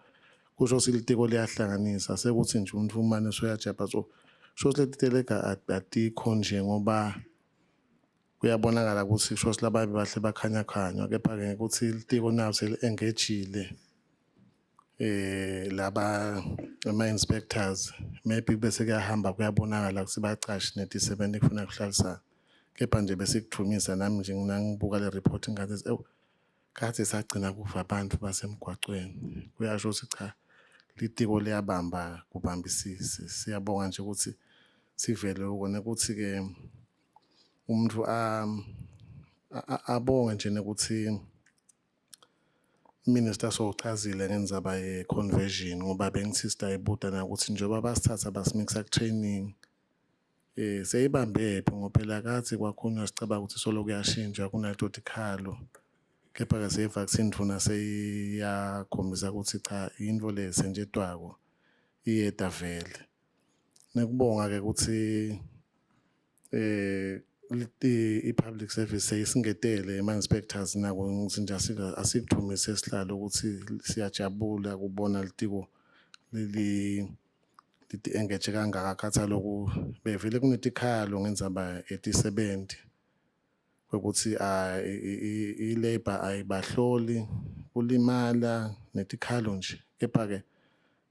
kusho silitiko liyahlanganisa, sekuthi nje umuntu umane usuyajabha. So sho leti telega atikho nje, ngoba kuyabonakala ukuthi sho lababi bahle bakhanya khanywa, kepha-ke ukuthi litiko naso seli-engagile laba ama inspectors, maybe bese kuyahamba kuyabonakala ukuthi bacashi netisebenzi kufuna kuhlalisana. Kepha nje besikuthumisa nami nje ngibuka le report ngathi ewu, kade sagcina kuva abantu basemgwacweni. Kuyasho ukuthi cha, litiko liyabamba kubambisise. Siyabonga nje ukuthi sivele ukona ukuthi-ke umuntu abonge nje nokuthi Minister sowuchazile ngendzaba ye-conversion, ngoba bengithi sitayibuta nakuthi njengoba basithatha basimixa ku-training, seyibambephi, ngoba phela kathi kwakhulunywa sicabanga ukuthi solo kuyashintsha kunaleto tikhalo, kepha-ke seva kuthi indvuna seyiyakhombisa ukuthi cha, intfo le sentshetwako iyeta vele. Nekubonga-ke ukuthi i-public service seyisingetele ema-inspectors nako, ngithi nje asikuthumise sihlalo ukuthi siyajabula kubona litiko leli liti-engage kangaka, khatha loku bevele kunetikhalo ngendzaba yetisebenti kwekuthi i-labour ayibahloli kulimala netikhalo nje. Kepha-ke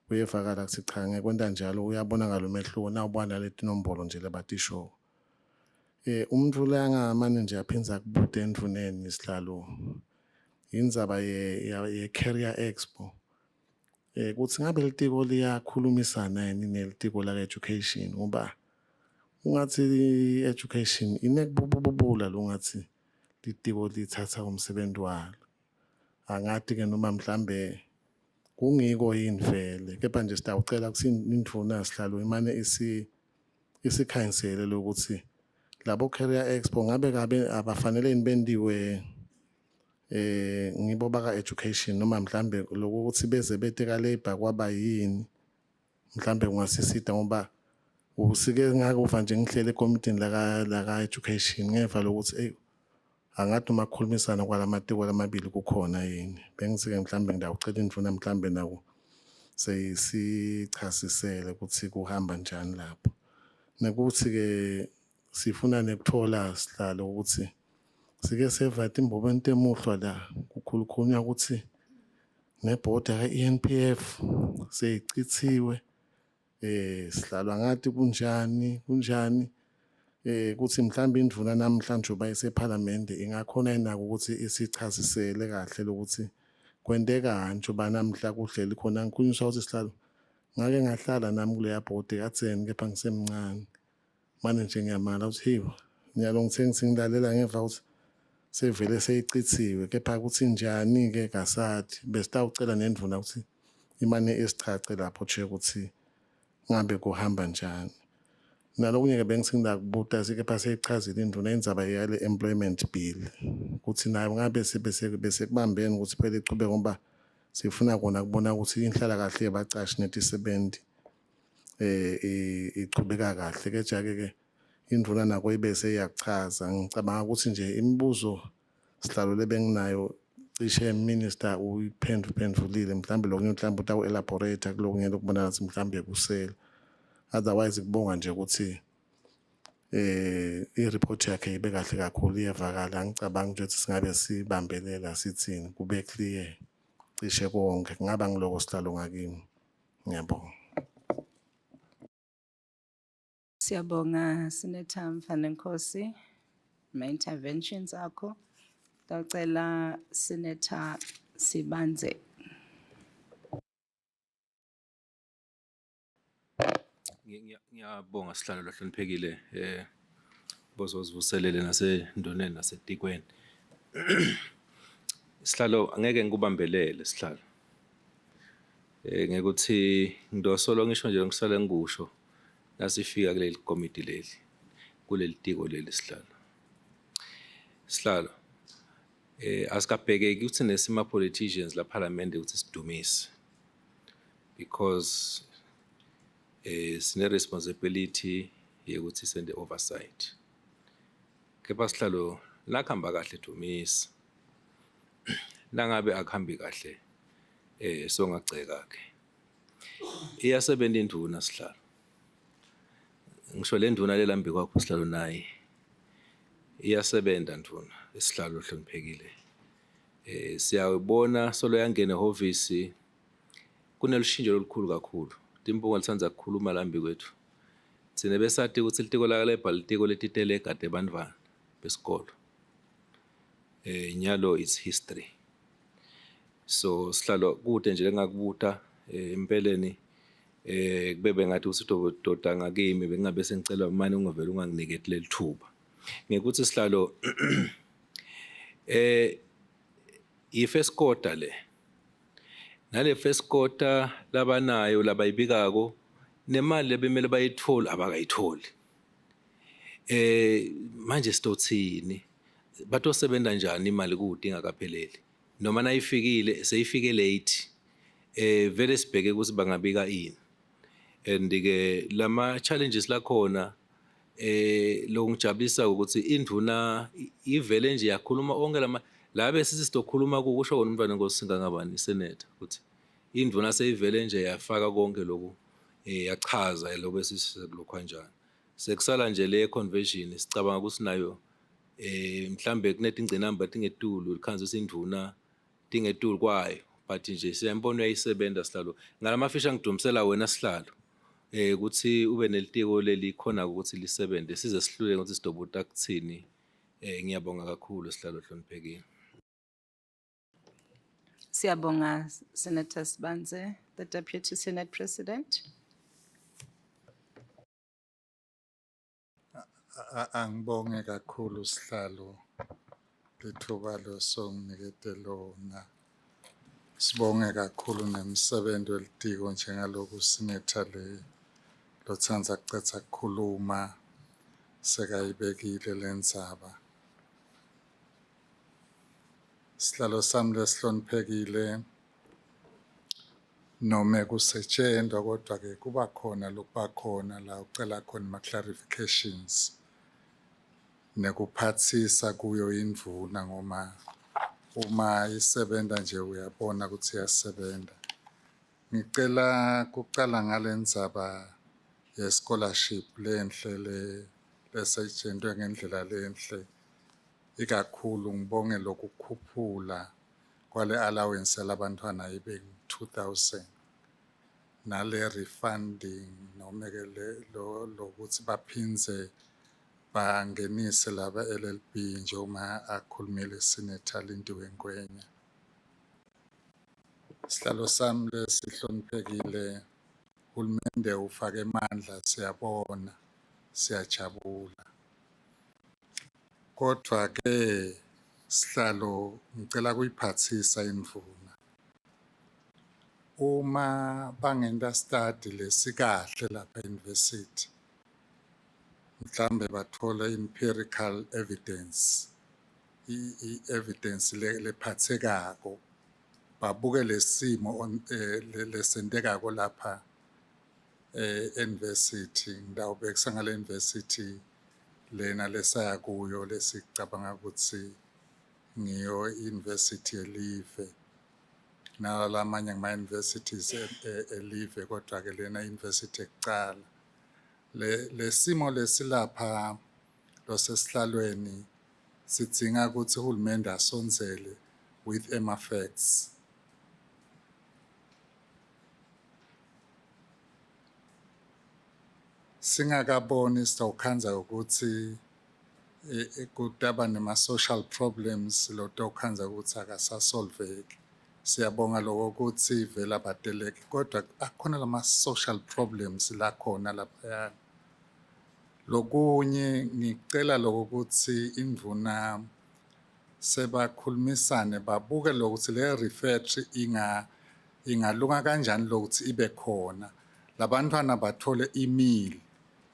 kuyevakala ukuthi cha, ngekwenta njalo uyabonakala umehluko nawubona leti nombolo nje labatishoko. Umuntu la angamane nje aphindze akubute endvuneni, sihlalo, indzaba ye-career expo, kuthi ngabe litiko liyakhulumisana yini nelitiko la education, ngoba ungathi i-education inekububula lo ngathi litiko lithatha umsebenzi walo. Angati ke noma mhlambe kungiko yini vele, kepha nje sitawucela ukuthi indvuna, sihlalo, imane isikhanyisele lokuthi labo career expo ngabe kabe abafanele yini bendiwe ngibo baka education, noma mhlambe lokuthi beze bete ka labor kwaba yini. Mhlambe kungasisita, ngoba usike ngakuva nje ngihlele ekomitini laka education, ngeva lokuthi ey, angathi uma kukhulumisana kwalamatiko lamabili kukhona yini. Bengithi-ke mhlambe ngidawucela indvuna mhlambe nako seyisichasisele ukuthi kuhamba njani lapho, nekuthi-ke sifuna nekuthola, sihlalo, ukuthi sike seva timbobeni temuhlwa la kukhulukhulunywa ukuthi nebhoda ka-ENPF seyicithiwe. Sihlalo, angathi kunjani kunjani, kuthi mhlawumbe indvuna namhlanje uba isephalamende ingakhona inako ukuthi isichazisele kahle lokuthi kwentekani njengoba namhla kuhleli khona ngikhulunyiswa ukuthi, sihlalo, ngake ngahlala nami kuleya bhodi kadzeni kepha ngisemncane. Manje nje ngiyamala ukuthi hiwa, nyalo ngithe ngithi ngilalela ngeva ukuthi sevele seyicithiwe, kepha ukuthi njani-ke kasathi. Besitawucela nendvuna ukuthi imane isichache lapho nje ukuthi ngabe kuhamba njani. Nalokunye-ke bengisingakubuta kepha seyichazile indvuna indzaba yale employment bill kutsi nayo ngabe besekubambeni ukuthi phela ichubeke ngoba sifuna kona kubona ukuthi inhlalakahle yebacashi netisebenti ichubeka kahle. Kepha-ke ke indvuna nako ibe seyiyachaza. Ngicabanga ukuthi nje imibuzo sihlalo lebenginayo cishe minister uyiphendvuphendvulile, mhlawumbe lokunye mhlawumbe utawu-elaborate kulokunye lokubona ngathi mhlawumbe kusele. Otherwise kubonga nje ukuthi i-report yakhe ibe kahle kakhulu, iyevakala. Angicabangi nje ukuthi singabe sibambelela sithini, kube clear cishe konke. Kungaba ngiloko sihlalo ngakimi. Ngiyabonga. Siyabonga Senator Mfanenkosi ma interventions akho. Ngicela Senator Sibanze. Ngiyabonga sihlalo lohloniphekile bozozivuselele nasenduneni nasetikweni. Sihlalo, angeke ngikubambelele sihlalo. Ngekuthi ngidosolo ngisho nje ngisale ngikusho nasifika kuleli komiti leli kuleli tiko leli sihlalo. Sihlalo, asikabhekeki ukuthi nesima politicians la parliament ukuthi sidumise because sine responsibility yokuthi sende oversight. Kepha sihlalo, nakuhamba kahle dumisa, nangabe akuhambi kahle songagceka ke. Iyasebenza induna sihlalo, ngisho le nduna lelambi kwakho sihlalo naye iyasebenza nduna isihlalo hloniphekile. Siyabona solo yangena ehhovisi kunelushintsho olukhulu kakhulu. Timpunga lisandza kukhuluma lambi kwethu. Thina besati ukuthi litiko laka Labour litiko letitele egade bantfwana besikolo. Nyalo it's history. So sihlalo, kude nje lengakubuta empeleni kube bengathi usidoda ngakimi bengabe sengicela manje ungavele unganginiketi leli thuba. Ngekuthi sihlalo, i-first quarter le nale first quarter labanayo labayibikako nemali lebemele bayithole abakayitholi. Manje sitothini? Batosebenza njani imali kude ingakapheleli? Noma nayifikile seyifike late. Vele sibheke ukuthi bangabika ini. And ke lama challenges lakhona, lokungijabulisa ukuthi indvuna ivele nje yakhuluma onke lama la besithi sizokhuluma kusho kona umntwana Nkosi Singangabani senator ukuthi indvuna seyivele nje yafaka konke lokhu, yachaza lokho esikulokhu kanjani. Sekusala nje le conversion, sicabanga ukuthi nayo mhlambe kunetingcinamba tingetulu likhanze ukuthi indvuna tingetulu kwayo, but nje siyambona uyayisebenza sihlalo. Ngalamafisha ngidumisela wena sihlalo ukuthi ube nelitiko leli khona ukuthi lisebenze size sihluleke ukuthi sidobuta kuthini. Ngiyabonga kakhulu sihlalo hloniphekile. Siyabonga Senator Sibanze, the Deputy Senate President. Angibonge kakhulu sihlalo lithuba losonginikete lona. Sibonge kakhulu nemsebenzi welitiko njengaloku senator le lotsandza kucetha kukhuluma sekayibekile lendzaba. Sihlalo sami lesihloniphekile, nome kusetshenzwa kodwa ke kuba khona lokuba khona la ucela khona ama clarifications nekuphathisa kuyo indvuna, ngoma uma isebenza nje uyabona ukuthi iyasebenza. Ngicela kucala ngalendzaba ye scholarship lenhle le lesetshenzwe ngendlela lenhle, ikakhulu ngibonge lokukhuphula kwale allowance yalabantwana ibe 2000 nale refunding noma ke le lo lokuthi baphindze bangenise laba LLB njengoba akhulumile Senator Lindiwe Ngwenya. Sihlalo sami lesihloniphekile, hulumende ufake emandla, siyabona, siyajabula. Kodwa ke sihlalo, ngicela kuyiphathisa indvuna. Uma bangenta study lesikahle lapha university. Mhlambe bathole empirical evidence, i-evidence lephathekako, babuke lesimo lesentekako lapha e-university. Ngitawubekisa ngale university lena lesaya kuyo, lesicabanga ukuthi ngiyo i-university yelive, nalalamanye ngama-universities elive, kodwa-ke lena university ekucala. Le lesimo lesilapha losesihlalweni sidzinga ukuthi uhulumende asondzele with ema-facts. Singakaboni sitawukhandza ukuthi kutaba nema-social problems lotawukhandza ukuthi akasasolveki. Siyabonga lokho ukuthi vele abateleki, kodwa akhona lama-social problems lakhona laphayana. Lokunye ngicela lokho ukuthi indvuna sebakhulumisane, babuke lokuthi le refectory ingalunga kanjani lokuthi ibe khona, labantwana bathole i-meal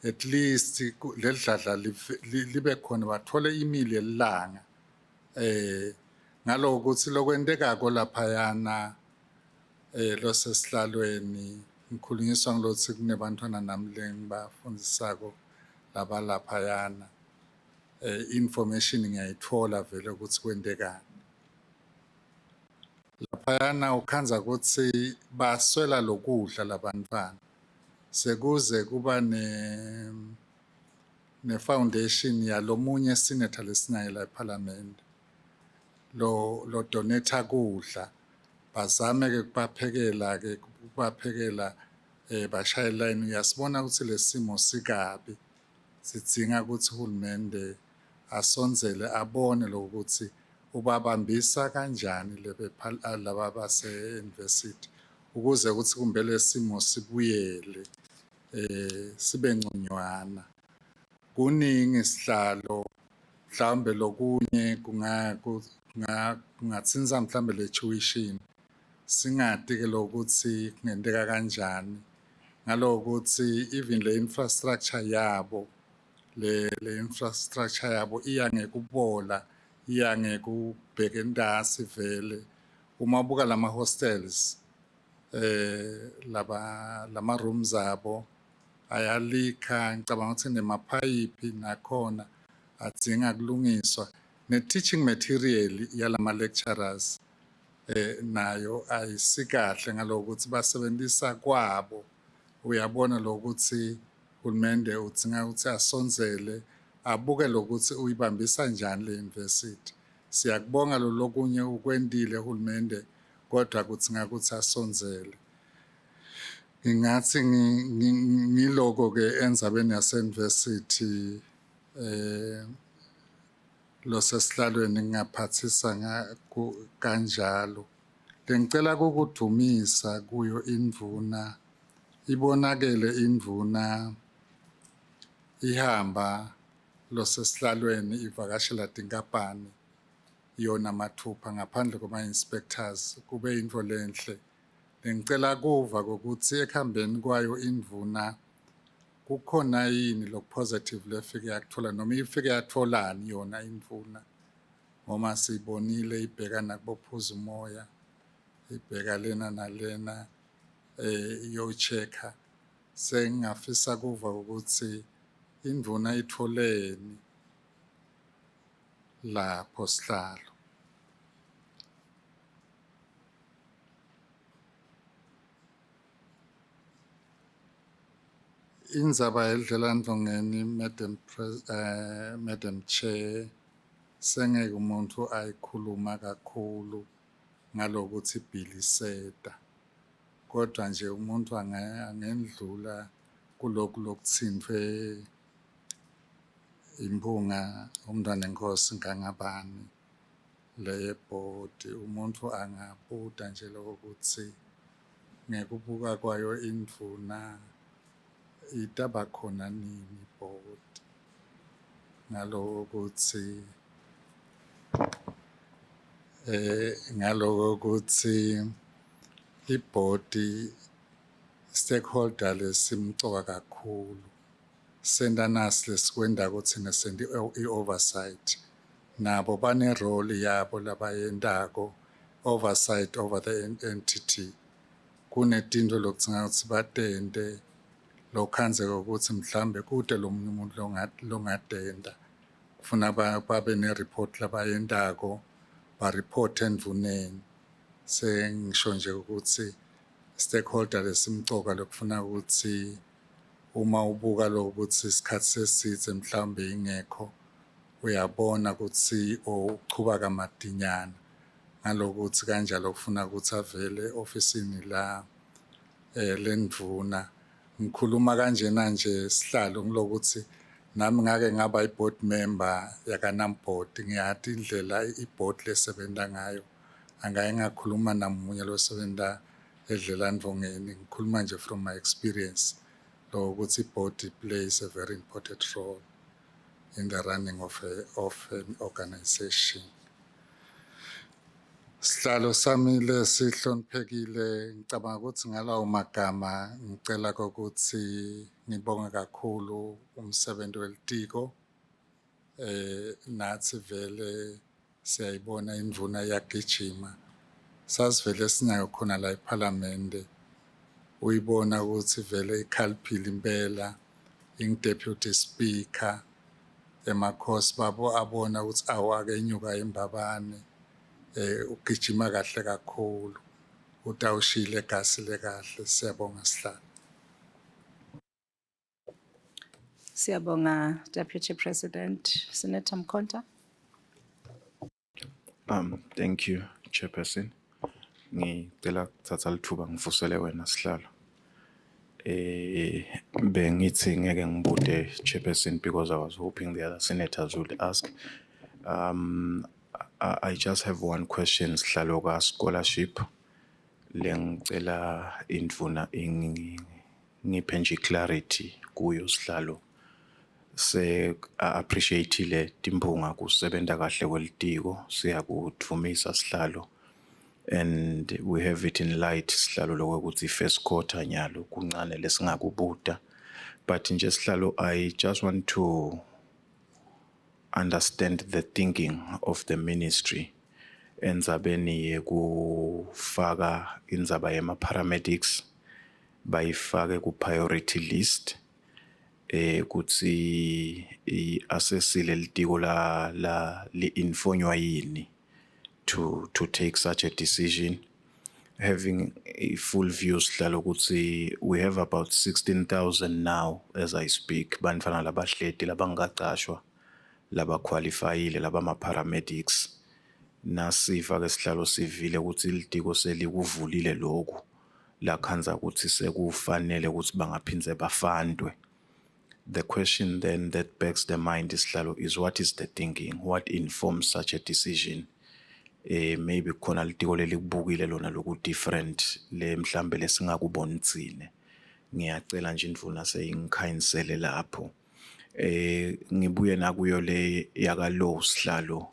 at least, lelidladla libe khona, bathole i-meal yelilanga, ngaloko ukuthi lokwentekako laphayana losesihlalweni. Ngikhulunyiswa ngilokuthi kunebantwana nami lengibafundisako labalaphayana, information ngiyayithola vele ukuthi kwentekani laphayana. Ukhandza ukuthi baswela lokudla labantwana, sekuze kuba ne foundation yalomunye senator lesinaye la eParliament lo donate kudla, bazame ke kubaphekela, bashaye line. Uyasibona ukuthi lesimo sikabi, sidzinga ukuthi uhulumende asondzele, abone lokuthi ubabambisa kanjani lebe laba base-university, ukuze ukuthi kumbe lesimo sibuyele sibe ngconywana. Kuningi, sihlalo, mhlawumbe lokunye kungatsinza mhlawumbe le tuition, singati ke lokuthi kungenteka kanjani, ngalokuthi even le infrastructure yabo, le infrastructure yabo iya ngekubola, iya ngekubheka entasi vele. Uma ubuka lama hostels, laba lama rooms abo ayalikha, ngicabanga ukuthi nemaphayiphi nakhona adzinga kulungiswa, ne-teaching material yalama lecturers nayo ayisikahle, ngalokuthi basebenzisa kwabo. Uyabona lokuthi uhulumende udzinga ukuthi asondzele, abuke lokuthi uyibambisa njani le university. Siyakubonga lo lokunye ukwentile uhulumende, kodwa kudzinga ukuthi asondzele. Ngingathi ngiloko ke endzabeni yase-university losesihlalweni, ngingaphathisa kanjalo. Bengicela ukukudumisa kuyo indvuna, ibonakele indvuna ihamba losesihlalweni, ivakashela tinkampani yona mathupha ngaphandle kwama-inspectors, kube yintfo lenhle. Bengicela kuva ukuthi ekuhambeni kwayo indvuna kukhona yini loku-positive lefike yakuthola, noma ifike yatholani yona indvuna, ngoba siyibonile ibheka nakubophuza umoya, ibheka lena nalena, iyo-check-a. Sengingafisa kuva ukuthi indvuna itholeni lapho, sihlalo. Indzaba yedlelandvongeni, Madam Chair, sengeke umuntu ayikhuluma kakhulu ngalokuthi ibhiliseta, kodwa nje umuntu angendlula kulokhu lokutsintfwe imphunga umntwana enkosi ngangabani leyebhodi, umuntu angabuta nje lokuthi ngekubuka kwayo indvuna itaba khona nini ibhodi, ngaloko kuthi ibhodi stakeholder lesimcoka kakhulu. Senta nasi lesikwendako thina senta i-oversight. Nabo bane role yabo labayentako, oversight over the entity. Kunetinto lokudzinga ukuthi batente lokhandze ukuthi mhlambe kute lomunye umuntu longatenta. Kufuna babe ne-report labayentako, ba-report endvuneni. Sengisho nje ukuthi stakeholder lesimcoka lokufuna ukuthi uma ubuka lokuthi isikhathi sesidze mhlawumbe ingekho, uyabona ukuthi uchuba kamadinyana ngalokuthi kanjalo kufuna ukuthi avele ofisini la lendvuna. Ngikhuluma kanjena nje sihlalo ngilokuthi nami ngake ngaba i-board member yakaNamboard, ngiyati indlela i-board lesebenta ngayo. Angake ngakhuluma namunye losebenta edlelandvongeni, ngikhuluma nje from my experience lokuthi i-board plays a very important role in the running of an organization. Sihlalo sami lesihloniphekile, ngicabanga ukuthi ngalawo magama ngicela ukuthi ngibonge kakhulu umsebenzi welitiko. Nathi vele siyayibona indvuna iyagijima. Sasivele sinayo khona la ePhalamende. Uyibona ukuthi vele ikhaliphile impela, ingu-deputy speaker. Emakhosi babo abona ukuthi awake enyuka imbabane, ugijima kahle kakhulu. Utawushila egasile kahle. Siyabonga sihlalo. Siyabonga, Deputy President. Senator Mkhonta. Thank you, Chairperson. Ngicela ukuthatha lithuba ngivusele wena sihlalo. Bengithi ngeke ngibude, Chairperson, because I was hoping the other senators would ask. I just have one question, sihlalo, ka scholarship. Lengicela indvuna ingiphe nje clarity kuyo, sihlalo. Se appreciate timphunga kusebenta kahle kwelitiko, siyakudvumisa sihlalo, and we have it in light sihlalo lokuthi first quarter nyalo kuncane lesingakubuta, but nje sihlalo, I just want to understand the thinking of the ministry endzabeni yekufaka indzaba yema paramedics, bayifake ku priority list, kuthi i-assessile litiko la li-informwa yini to take such a decision, having a full view sihlalo ukuthi we have about 16,000 now as I speak, bantfwana labahleti labangakacashwa, labaqualifyile, labama paramedics. Nasiva ke sihlalo, sivile ukuthi litiko selikuvulile lokhu lakhandza ukuthi sekufanele ukuthi bangaphindze bafandwe. The question then that begs the mind, sihlalo, is what is the thinking? What informs such a decision? Maybe khona litiko lelikubukile lona loku different le mhlambe lesingakuboni tsine. Ngiyacela nje indvuna seyingikhanyisele lapho. Ngibuye nakuyo le yaka law, sihlalo.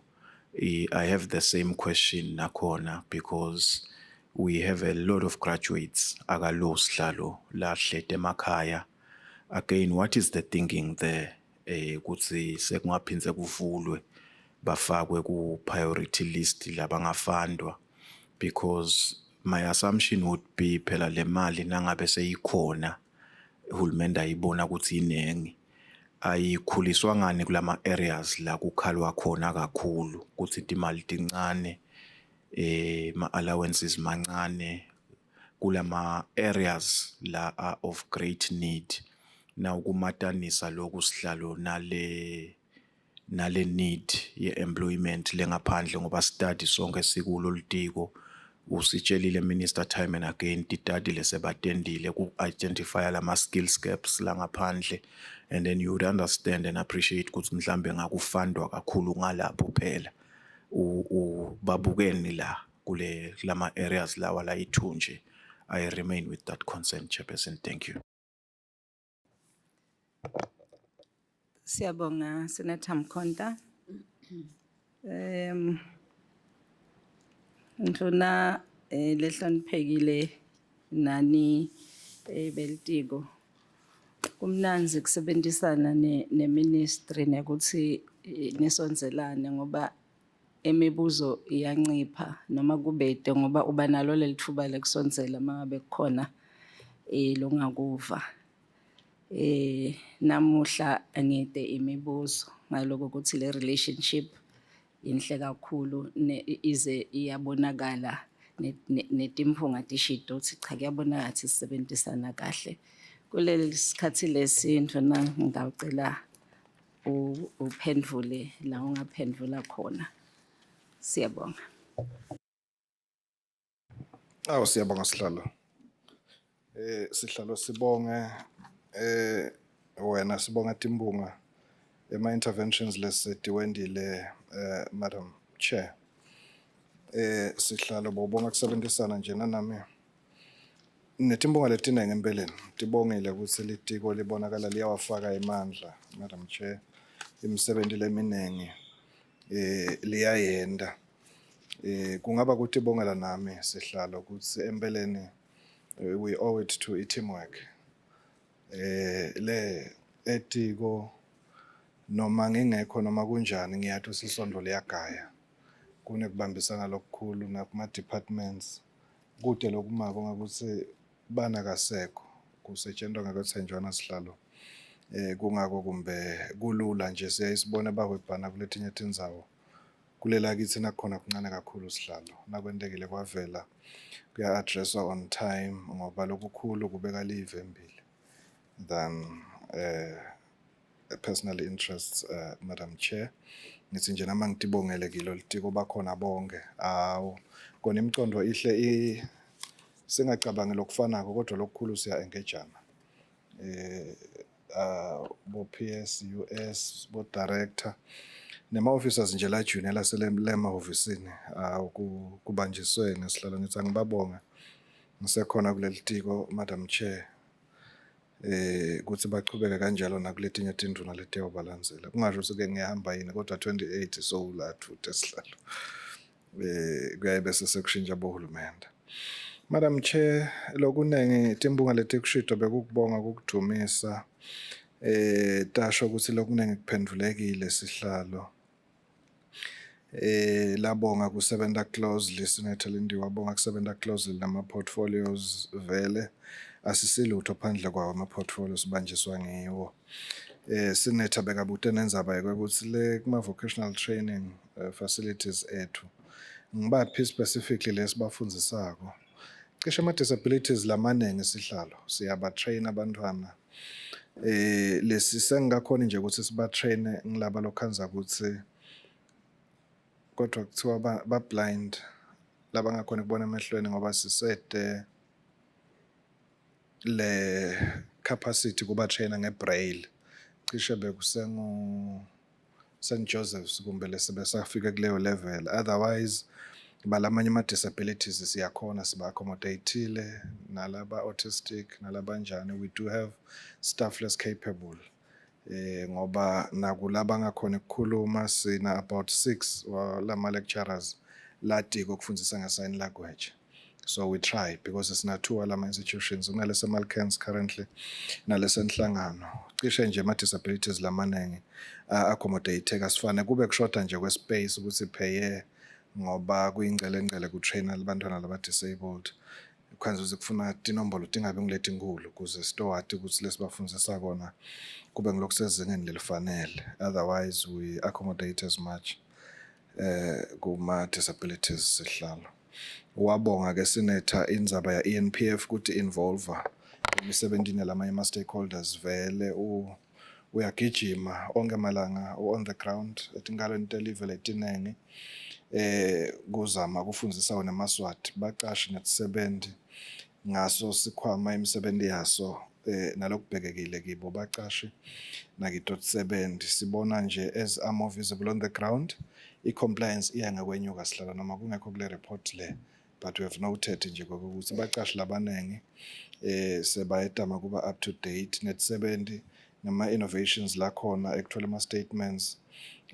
I have the same question nakhona because we have a lot of graduates aka law, sihlalo, lahlete emakhaya. Again, what is the thinking there kuthi sekungaphindze kuvulwe bafakwe ku priority list labangafandwa? Because my assumption would be phela le mali nangabe seyikhona, uhulumende ayibona ukuthi inengi, ayikhuliswa ngani kulama areas la kukhalwa khona kakhulu ukuthi imali tincane, ma allowances mancane, kulama areas la are of great need? Now kumatanisa lokhu sihlalo nale need ye-employment lengaphandle, ngoba study sonke sikulo litiko, usitshelile minister time and again, titadi lesebatendile ku-identify lama skills gaps langaphandle, and then you would understand and appreciate ukuthi mhlambe ngakufandwa kakhulu ngalapho phela. Babukeni la kule lama areas lawa la yi-two nje. I remain with that concern, Chairperson. Thank you. Siyabonga, Senator Mkhonta. Ndvuna lehloniphekile nani belitiko. Kumnandzi kusebenzisana ne neministry nekuthi nisondzelane ngoba imibuzo iyancipha noma kubede ngoba uba nalo lelithuba lekusondzela mangabe kukhona longakuva. Namuhla ngide imibuzo ngaloko ukuthi le relationship inhle kakhulu ize iyabonakala netimphunga tishido ukuthi cha, kuyabonakala ukuthi sisebenzisana kahle. Kuleli sikhathi lesintfu na ngitawucela uphendvule la ungaphendvula khona. Siyabonga. Awu, siyabonga sihlalo. Sihlalo, sibonge wena, sibonga Timbunga ema interventions lesetiwendile, Madam Chair. Sihlalo, bobonga kusebenzisana nje nanami. Netimbunga letinengi empeleni tibongile ukuthi litiko libonakala liyawafaka emandla, Madam Chair. Imisebenti leminengi liyayenda. Kungaba kutibongela nami sihlalo ukuthi empeleni we owe it to i-teamwork. Le etiko noma ngingekho noma kunjani, ngiyathi usisondo liyagaya. Kunekubambisana lokukhulu nakuma departments, kude lokumako ngakuthi bana kasekho kusetshenzwa ngakwethenjwana sihlalo. Kungako kumbe kulula nje siyaye sibone bahwebhana kuletinye tindzawo, kulela kithi nakhona kuncane kakhulu sihlalo. Nakwentekile kwavela, kuya-addresswa on time ngoba lokukhulu kubeka live embili than personal interests. Madam Chair, ngithi nje nama ngitibongele kilo litiko, bakhona bonke. Awu kona imicondo ihle singacabangi lokufanako, kodwa lokukhulu siya engejana bo PS, US, bo director nema officers nje la junior lasele lemahhovisini. Awu, kubanjiswene sihlalo, ngithi angibabonga ngisekhona kuleli tiko, Madam Chair, ukuthi bachubeke kanjalo nakuletinye tindvuna letiyobalandzela. Kungasho ukuthi ke ngiyahamba yini, kodwa 28 sowula thuthe sihlalo, kuyaye bese sekushintsha bohulumende. Madam Chair, lokunengi timbunga letikushito bekukubonga, kukudumisa, tasho ukuthi lokunengi kuphendvulekile sihlalo. Labonga kusebenta closely, Senator Lindiwe wabonga kusebenta closely nama portfolios. Vele asisilutho phandle kwawo ama portfolios, sibanjiswa ngiwo. Senator bekabute nendzaba yokuthi le kuma vocational training facilities ethu ngibaphi specifically lesibafundzisako. Cishe ama disabilities lamanengi sihlalo siyaba train abantwana. Lesi sengingakhona nje ukuthi siba train ngilaba lokhanza ukuthi kodwa kuthiwa ba blind, labangakhona ukubona emehlweni, ngoba sisede le capacity kuba trainer ngebraille. Cishe bekusengu St Joseph's kumbe lesibe safika kuleyo level. Otherwise balamanye ama disabilities siyakhona siba accommodate-ile, nalaba autistic nalabanjani, we do have staff less capable, ngoba nakulaba ngakhona ukukhuluma sina about 6 lama lecturers latiko ukufundisa nge sign language. So we try because sina two alama institutions, kunalese Malkerns currently nalesenhlangano. Cishe nje ama disabilities lamanengi accommodate, kasifane kube kushoda nje kwespace ukuthi per year, ngoba kuyingcelengcele ku-train abantwana laba disabled, kukhanze ukuthi kufuna tinombolo tingabi ngiletinkulu ukuze sitowati ukuthi lesibafundzisa kona kube ngilokusezingeni lelifanele. Otherwise we accommodate as much kuma disabilities sihlalo. Wabonga ke senator indzaba ya ENPF ukuthi involve emisebentini yalamanye ama stakeholders. Vele uyagijima onke malanga, on the ground etinkalweni telive letinengi, kuzama kufundzisa wona emaSwati baqashi netisebenzi ngaso sikhwama imisebenzi yaso, nalokubhekekile kibo baqashi nakito tisebenzi. Sibona nje as are more visible on the ground, i-compliance iya ngakwenyuka sihlalo, noma kungekho kule report le, but we have noted nje ukuthi baqashi labanengi sebayetama kuba up to date netisebenzi nama innovations lakhona ekuthola ama statements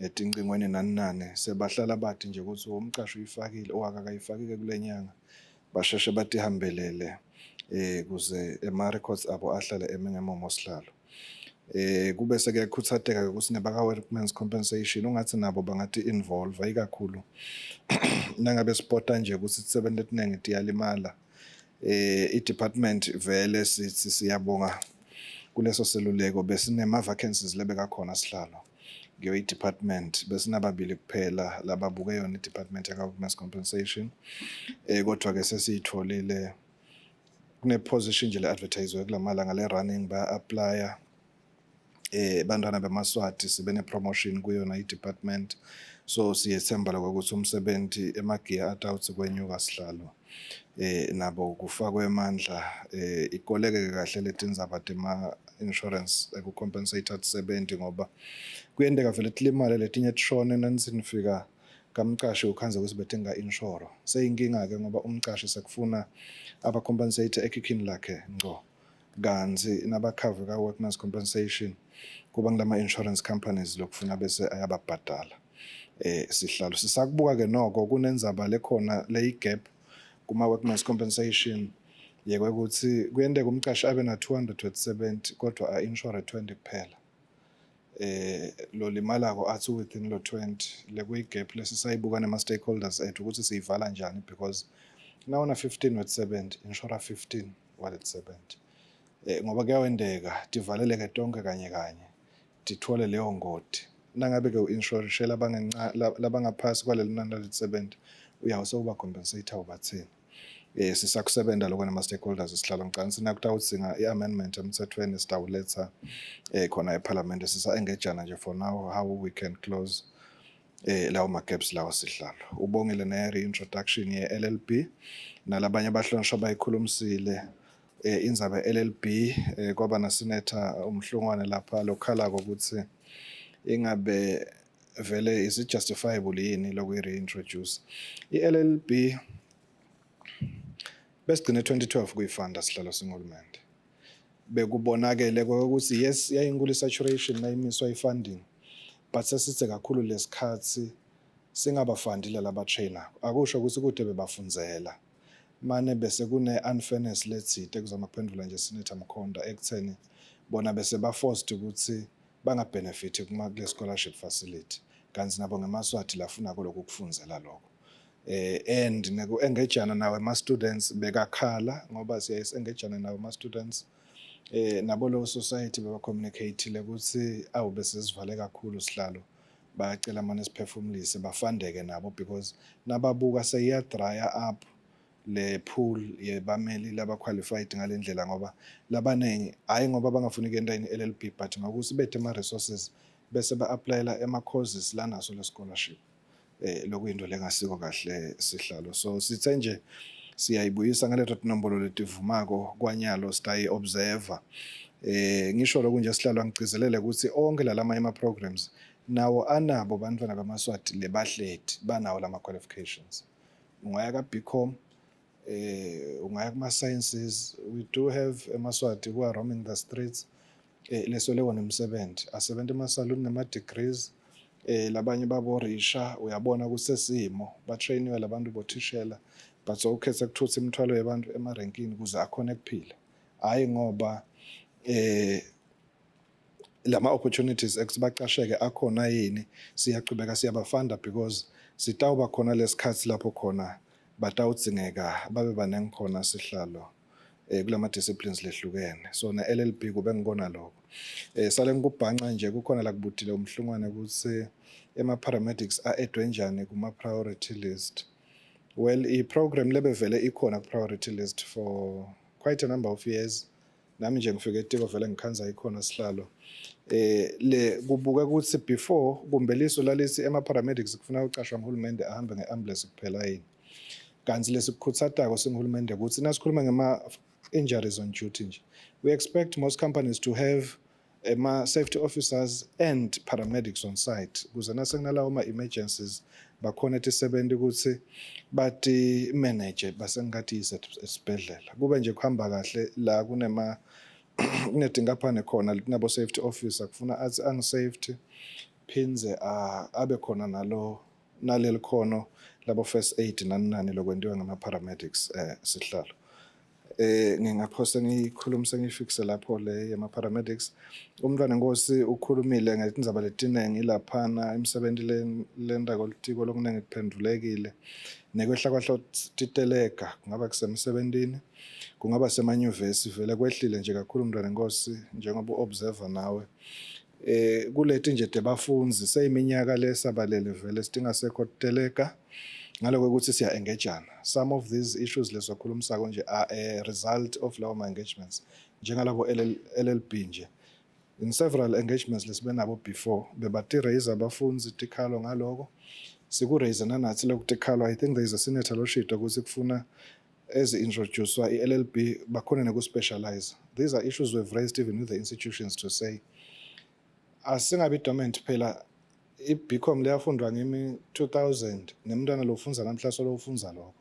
etincingweni nani nani. Sebahlala bathi nje ukuthi umqashi uyifakile owakakayifakile kule nyanga, basheshe batihambelele kuze ema records abo ahlale eme ngemumo sihlalo. Kube sekuyakhutsateka ukuthi nebaka workmen's compensation ungathi nabo bangati involve ikakhulu nangabe sipota nje ukuthi sisebenza etinengi tiyalimala. I-department vele sithi siyabonga kuleso seluleko, besinema vacancies lebekakhona sihlalo kuyo i-department, besinababili kuphela lababuke yona i-department yaka workmen's compensation. Kodwa ke sesiyitholile, kune position nje le advertise kulamalanga le running, baya applya bantwana bemaSwati, sibe ne promotion kuyona i-department, so siyethemba lokho ukuthi umsebenzi emagiya atawuthi kwenyuka sihlalo, nabo kufakwe emandla, ikoleke kahle letindzaba tema insurance ekucompensate tisebenti, ngoba kuyenteka vele tilimale, letinye tishone, nanithi nifika kamcashi ukhandze ukuthi betinga insure, seyinkinga ke ngoba umcashi sekufuna aba compensate ekhikhini lakhe ngco, kanti nabakhave ka workmen's compensation kuba ngilama insurance companies lokufuna bese ayababhadala. Sihlalo, sisakubuka ke noko kunendzaba lekhona leyi gap kuma workmen's compensation yekwe ukuthi kuyenteka umcashi abe na 270 kodwa a insure 20 kuphela, lo limalako athi within lo 20, lekuyi gap lesisayibuka nema stakeholders ethu ukuthi siyivala njani, because nawuna 15 with 70 insure 15 wallet 70, ngoba kuyawendeka tivaleleke tonke kanye kanye tithole leyo ngoti. Nangabe ke u-insurishela labangaphasi kwaleli nani laleti 70, uyawuse uba compensate ubathini? Sisakusebenta lokho nama stakeholders sihlalo. Ngicabanga sinakutawudzinga i-amendment emthethweni, sitawuletha khona eParliament. Sisa engejana nje for now how we can close lawo ma gaps lawo sihlalo. Ubongile ne reintroduction ye LLB nalabanye abahlonishwa bayikhulumisile indzaba LLB, kwaba na senator umhlungwane lapha lokhalako ukuthi ingabe vele is it justifiable yini lokuyi reintroduce i-LLB. Besigcine 2012 kuyifunda sihlalo singulumende, bekubonakele ukuthi yes, yayinkulu saturation nayimiswa i-funding, but sesithe kakhulu lesikhathi singabafundile laba trainer, akusho ukuthi kude bebafundzela mane bese kune unfairness letsite, kuzama kuphendvula nje Senator Mkhonta ekutheni bona bese ba forced ukuthi bangabenefit kuma kule scholarship facility, kanti nabo ngemaSwati lafuna lokhu kufundzela lokho, and neku engejana nawo ama students bekakhala ngoba siyayisengejana nawo ama students, nabo lo society beba communicate ukuthi awu bese sivale kakhulu sihlalo, bayacela manje siphefumulise bafandeke nabo, because nababuka seyiya dry up le pool yebameli laba qualified ngalendlela, ngoba labaningi hayi ngoba bangafuni ukuyenta i-LLB, but ngokuthi bethe ama resources bese ba-applyela ema courses lanaso le scholarship, lokuyinto lengasiko kahle sihlalo. So sithe nje siyayibuyisa ngaleto tinombolo letivumako kwanyalo, sitayi observer. Ngisho lokhu nje sihlalo, angigcizelele ukuthi onke lalama ema programs nawo anabo bantwana bamaSwati lebahleti banawo lama qualifications. Ungaya ka BCom, ungaya kuma sciences, we do have emaSwati who are roaming the streets, leswele nemsebenzi, asebenza emasaluni nama degrees, labanye baborisha, uyabona kusesimo batrainiwe labantu bothishela, but sokukhetha ukuthutha imithwalo yabantu emarenkini ukuze akhone kuphila, hayi ngoba lama opportunities ekuthi baqasheke akhona yini. Siyachubeka siyabafunda because sitawuba khona lesikhathi lapho khona batawudzingeka babe baningi khona sihlalo, kulama disciplines lehlukene, so na LLB kube ngikona lokho. Sale ngikubhanqa nje, kukhona la kubudile umhlungwane ukuthi ema paramedics a-edwe njani kuma priority list. Well, i program lebevele ikhona ku priority list for quite a number of years, nami nje ngifike etiko vele ngikhanza ikhona sihlalo. Le kubuka ukuthi before kumbe liso lalisi ema paramedics kufuna ucashwa nguhulumende ahambe ngeambulance kuphela yini, kanti lesikukhutsatako singihulumende ukuthi nasikhuluma ngema injuries on duty nje, we expect most companies to have ema safety officers and paramedics on site ukuze nasekunalawo ma emergencies bakhona tisebenti ukuthi bati manage basengathi esibhedlela, kube nje kuhamba kahle. La kunema kunetinkampani khona kunabo safety officer, kufuna athi angi safety phinze abe khona nalo naleli khono labo first aid nani nani lokwentiwa ngama paramedics, sihlalo. Ngingaphose ngiyikhulumise ngiyifikise lapho le yema paramedics. Umntwana Nkosi ukhulumile ngetindzaba letinengi laphana, imisebenzi lenta kolitiko lokunengi kuphendvulekile. Nekwehla kwahlo titelega, kungaba kusemsebentini, kungaba semanyuvesi, vele kwehlile nje kakhulu mntwana Nkosi, njengoba u-observer nawe. Kuleti nje tebafundzi seyiminyaka lesabalele vele sitingasekho titelega, ngaloko ukuthi siya engagana. Some of these issues lesokhulumisako nje are a result of lawo ma engagements, njengalabo LLB nje. In several engagements lesibe nabo before, bebati raise abafundzi tikhalo ngaloko, siku raise nanathi lokhu tikhalo. I think there is a senator loshito ukuthi kufuna as introducewa i-LLB bakhona neku-specialize. These are issues we've raised even with the institutions to say asingabi dormant phela. I-BCom leyafundwa ngimi 2000, nemntwana lofundza namhla solo ufundza lokho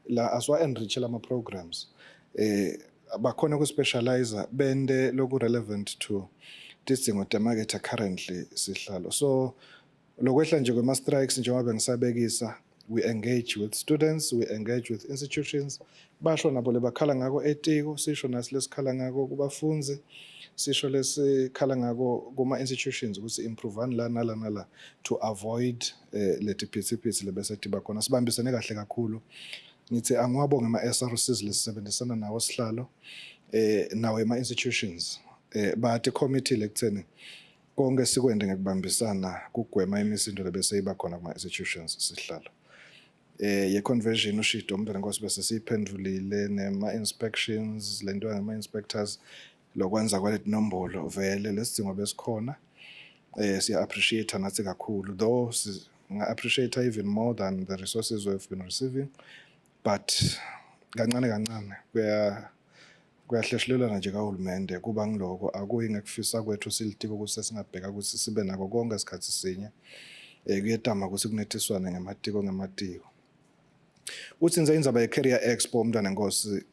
la, asiwa enrich lama programs, bakhona ku-specialize, bende loku relevant to tidzingo temakethe currently, sihlalo. So lokwehla nje kwema strikes, njengoba bengisabekisa, we engage with students, we engage with institutions, basho nabo lebakhala ngako etiko, sisho nasi lesikhala ngako kubafundzi, sisho lesikhala ngako kuma institutions ukuthi improve la nala nala to avoid leti phithiphithi lebese tiba khona. Sibambisene kahle kakhulu. Ngithi angiwabonge ama SRCs lesisebenzisana nawo, sihlalo, nawo ema institutions, bathi committee lekutheni konke sikwende ngekubambisana kugwema imisindo lebese iba khona kuma institutions, sihlalo. Ye conversion ushido umntwana Nkosi bese siyiphendulile, nema inspections lento ngama inspectors, lokwenza kwaleti nombolo vele lesidingo besikhona. Siya appreciate nathi kakhulu, though nga appreciate even more than the resources we've been receiving, but kancane kancane kuya kuyahleshelelana nje kahulumende. Kuba ngiloko akuyi ngekufisa kwethu silitiko ukuthi sesingabheka ukuthi sibe nako konke isikhathi sinye. Kuyetama ukuthi kunetiswane ngematiko ngematiko. Uthi nje indzaba ye-Career Expo, umntwana Nkosi,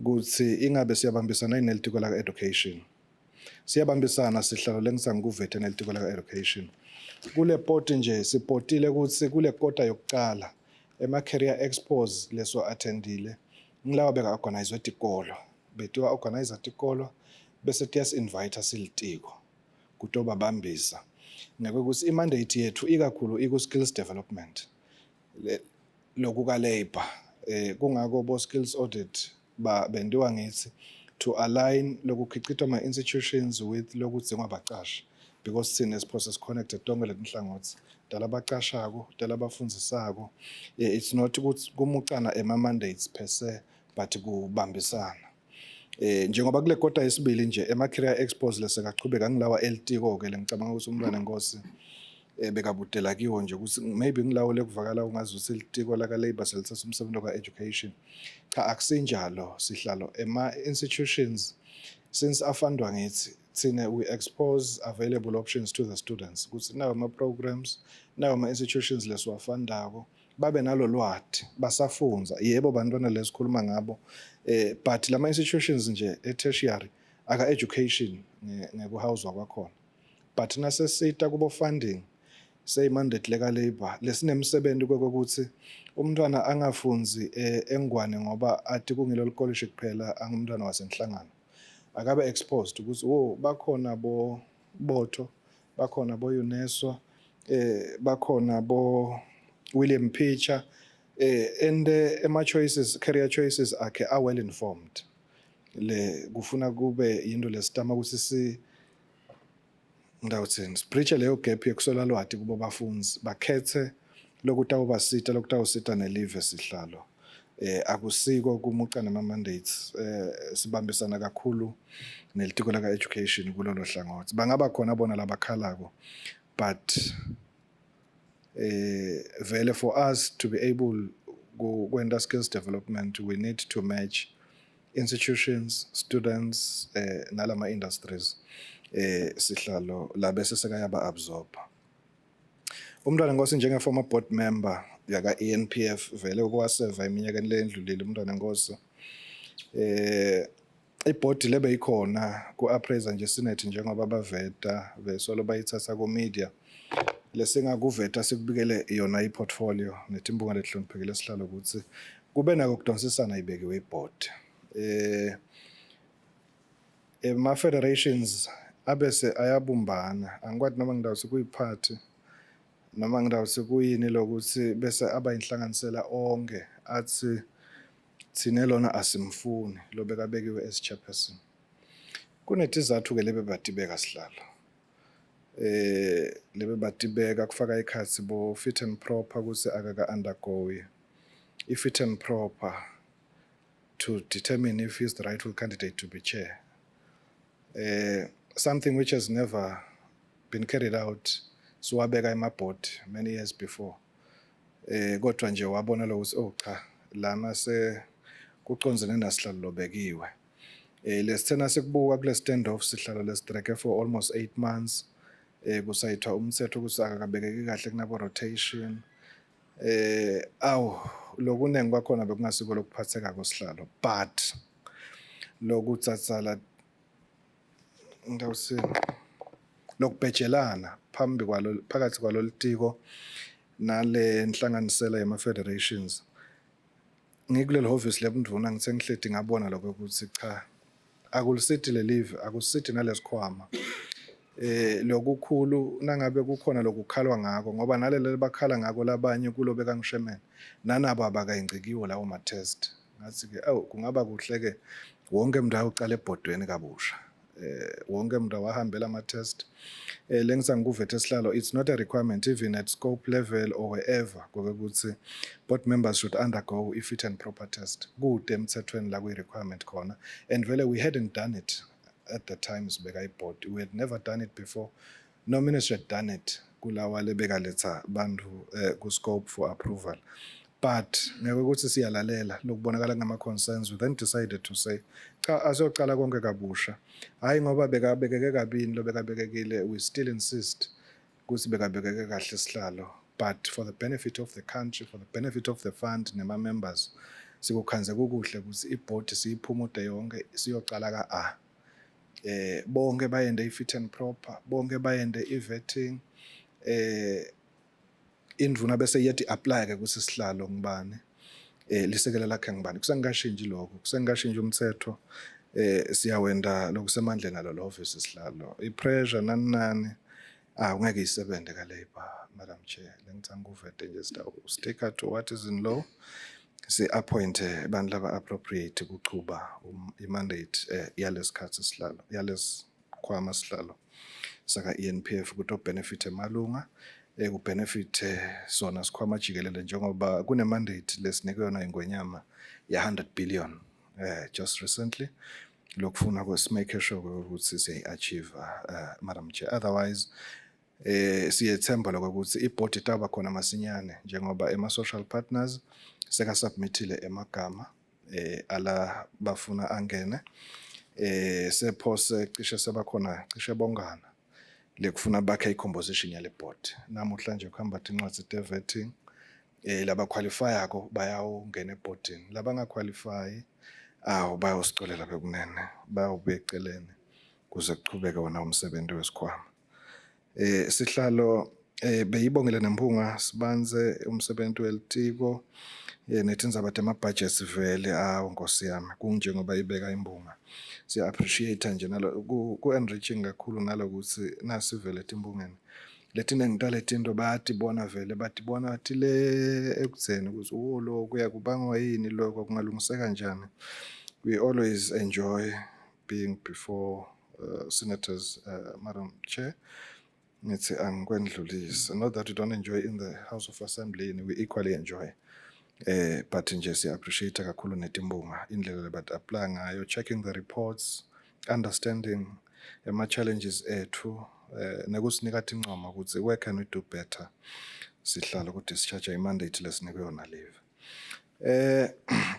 kuthi ingabe siyabambisana yini nelitiko laka education. Siyabambisana, sihlalo. Lengisangikuvete nelitiko laka education kule poti nje, sipotile ukuthi kule kota yokucala ema career expos leso attendile ngilawa beka organizwe tikolo, betiwa organize tikolo bese tiyas invite silitiko kutobabambisa, ngeke imandate yethu ikakhulu iku skills development loku ka labor. Kungako bo skills audit ba bendiwa ngithi to align lokukhicitwa ama institutions with lokudzingwa bacashi, because thina process connected tonke letinhlangothi talabacashako, talabafundzisako. It's not ukuthi kumucana ema mandates per se, but kubambisana. Njengoba kule kota yesibili nje ema career expos lesekachubeka ngilawa elitiko ke, lengicabanga ukuthi umntwana Nkosi bekabudela kiwo nje ukuthi maybe ngilawo lekuvakala ungazuthi litiko laka labor selithatha umsebenzi ka education. Cha, akusinjalo, sihlalo. Ema institutions since afandwa ngithi thina, we expose available options to the students ukuthi nawo ama programs, nawo ama institutions lesiwafandako, babe nalo lwati basafunza. Yebo, bantwana lesikhuluma ngabo, but lama institutions nje e tertiary aka education ngekuhawuzwa kwakhona, but nasesita kubo funding seyimandate leka labor lesinemsebenzi kwekokuthi umntwana angafunzi engwane ngoba athi kungilo likolishi kuphela, angumntwana wasenhlangano. Akabe exposed ukuthi wo bakhona bo Botho, bakhona bo UNESWA, bakhona bo William Pitcher, and ema choices, career choices akhe are well informed. Le kufuna kube into lesitama ukuthi si ngawuthini, sibridge leyo gap yekuswela lwati kubo bafundzi, bakhethe lokutawubasita, lokutawusita nelive, sihlalo. Akusiko kumuca nama mandates. Sibambisana kakhulu nelitiko laka education kulolo hlangothi. Bangaba khona bona labakhalako, but vele for us to be able kwenta skills development, we need to match institutions, students, nalama industries, sihlalo, la bese sekayaba absorb. Umntwana Nkosi, njenge former board member yaka ENPF, vele ukwaseva eminyakeni lendlulile, umntwana Nkosi, ibhodi lebe ikhona ku-appraiser nje senate, njengoba baveta besolo bayithatha ku-media, lesingakuveta sikubikele yona i-portfolio netimbunga letihloniphekile, sihlalo, ukuthi kube nako kudonsisana ibekiwe ibhodi. Ema federations abese ayabumbana, angikwati noma ngidawuthi kuyiphathi noma ngidawuthi kuyini lokuthi bese aba inhlanganisela onke athi thine lona asimfuni lobekabekiwe as chairperson. Kunetizathu ke lebe batibeka, sihlalo, lebe batibeka kufaka ikhathi bo fit and proper, ukuthi akaka undergo i fit and proper to determine if he's the rightful candidate to be chair, something which has never been carried out siwabeka emabhodi many years before. Kodwa nje wabona lokuthi, oh cha, lana se kucondzene nasihlalo lobekiwe. Lesithena sikubuka kule stand off, sihlalo, lesidrage for almost 8 months, kusayithwa umthetho ukuthi akakabekeki kahle kunabo rotation. Awu, lokunengi kwakhona bekungasiko lokuphatheka kwesihlalo, but lokutsatsala ngawusini lokubhejelana phambi kwalo, phakathi kwalo litiko nale nhlanganisela yema federations. Ngikuleli hhovisi lebundvuna, ngithe ngihledi ngabona lokho ukuthi cha, akulisiti lelive, akusiti nalesikhwama. Lokukhulu nangabe kukhona lokukhalwa ngako, ngoba nalele bakhala ngako labanye kulo bekangishemene nanabo abakayingcikiwe lawo ma test. Ngathi ke, awu, kungaba kuhle ke wonke umuntu ayocala ebhodweni kabusha, wonke umuntu awahambela ama test. Lengisangikuvethe, sihlalo, it's not a requirement even at scope level or wherever ukuthi board members should undergo i fit and proper test. Kude emthethweni la kuyi requirement khona, and vele we hadn't done it at the time sibeka iboard. We had never done it before, no ministry had done it kulawa lebekaletha bantu ku scope for approval. But ngeke ukuthi siyalalela lokubonakala ngama concerns, we then decided to say cha, asiyocala konke kabusha. Hayi ngoba bekabekeke kabini lo bekabekekile, we still insist ukuthi bekabekeke kahle, sihlalo, but for the benefit of the country, for the benefit of the fund nema members, sikukhanze kukuhle ukuthi iboard siyiphumude yonke, siyocala ka A. Bonke bayende i-fit and proper, bonke bayende i-vetting, indvuna bese iyethi apply ke ukuthi sihlalo ngibani, lisekela lakhe ngibani. Kusengikashintshi lokho, kusengikashintshi umthetho. Siyawenda lokusemandleni alo office, sihlalo. I-pressure nani nani, ah, ungeke isebenze ka labor, Madam Chair. Lengithanga kuvete nje, sita stick to what is in law, si appoint abantu laba appropriate kuchuba i-mandate yalesikhathi, sihlalo, yalesikhwama, sihlalo, saka ENPF, kuto benefit emalunga, ku benefit sona sikhwama jikelele, njengoba kune mandate lesinikwe yona ingwenyama ya 100 billion just recently, lokufuna make sure ukuthi siyayi-achieve, Madam Chair. Otherwise siyethemba lokho ukuthi iboard itaba khona masinyane, njengoba ema social partners seka submitile emagama ala bafuna angene. Sephose cishe sebakhona, cishe bongana lekufuna bakhe i-composition yale board. Namuhla nje kuhamba tincwadzi te-vetting. Laba qualifyako bayawungena ebhodini, labanga-qualify, awu, bayosicolela bekunene, bayawubuya eceleni kuze kuchubeke wona umsebenzi wesikhwama. Sihlalo, beyibongile nemphunga sibanze umsebenzi welitiko netindzaba tema-budgets vele. Awu nkosi yami, kunjengoba ibeka imbunga, siya appreciate nje nalo ku enriching kakhulu nalokuthi nasi vele etimbungeni letiningi taletinto bayatibona vele, batibona bathi le ekudzeni ukuthi wo lo kuya kubangwa yini, lokho kungalungiseka kanjani. We always enjoy being before senators, Madam Chair. Ngithi angikwendlulise, not that we don't enjoy in the House of Assembly, we equally enjoy, but nje siya appreciate kakhulu netimbunga, indlela lebat apply ngayo, checking the reports, understanding ema challenges ethu, nekusinika tincoma ukuthi where can we do better, sihlalo, ku discharge i-mandate lesinikwe yona live.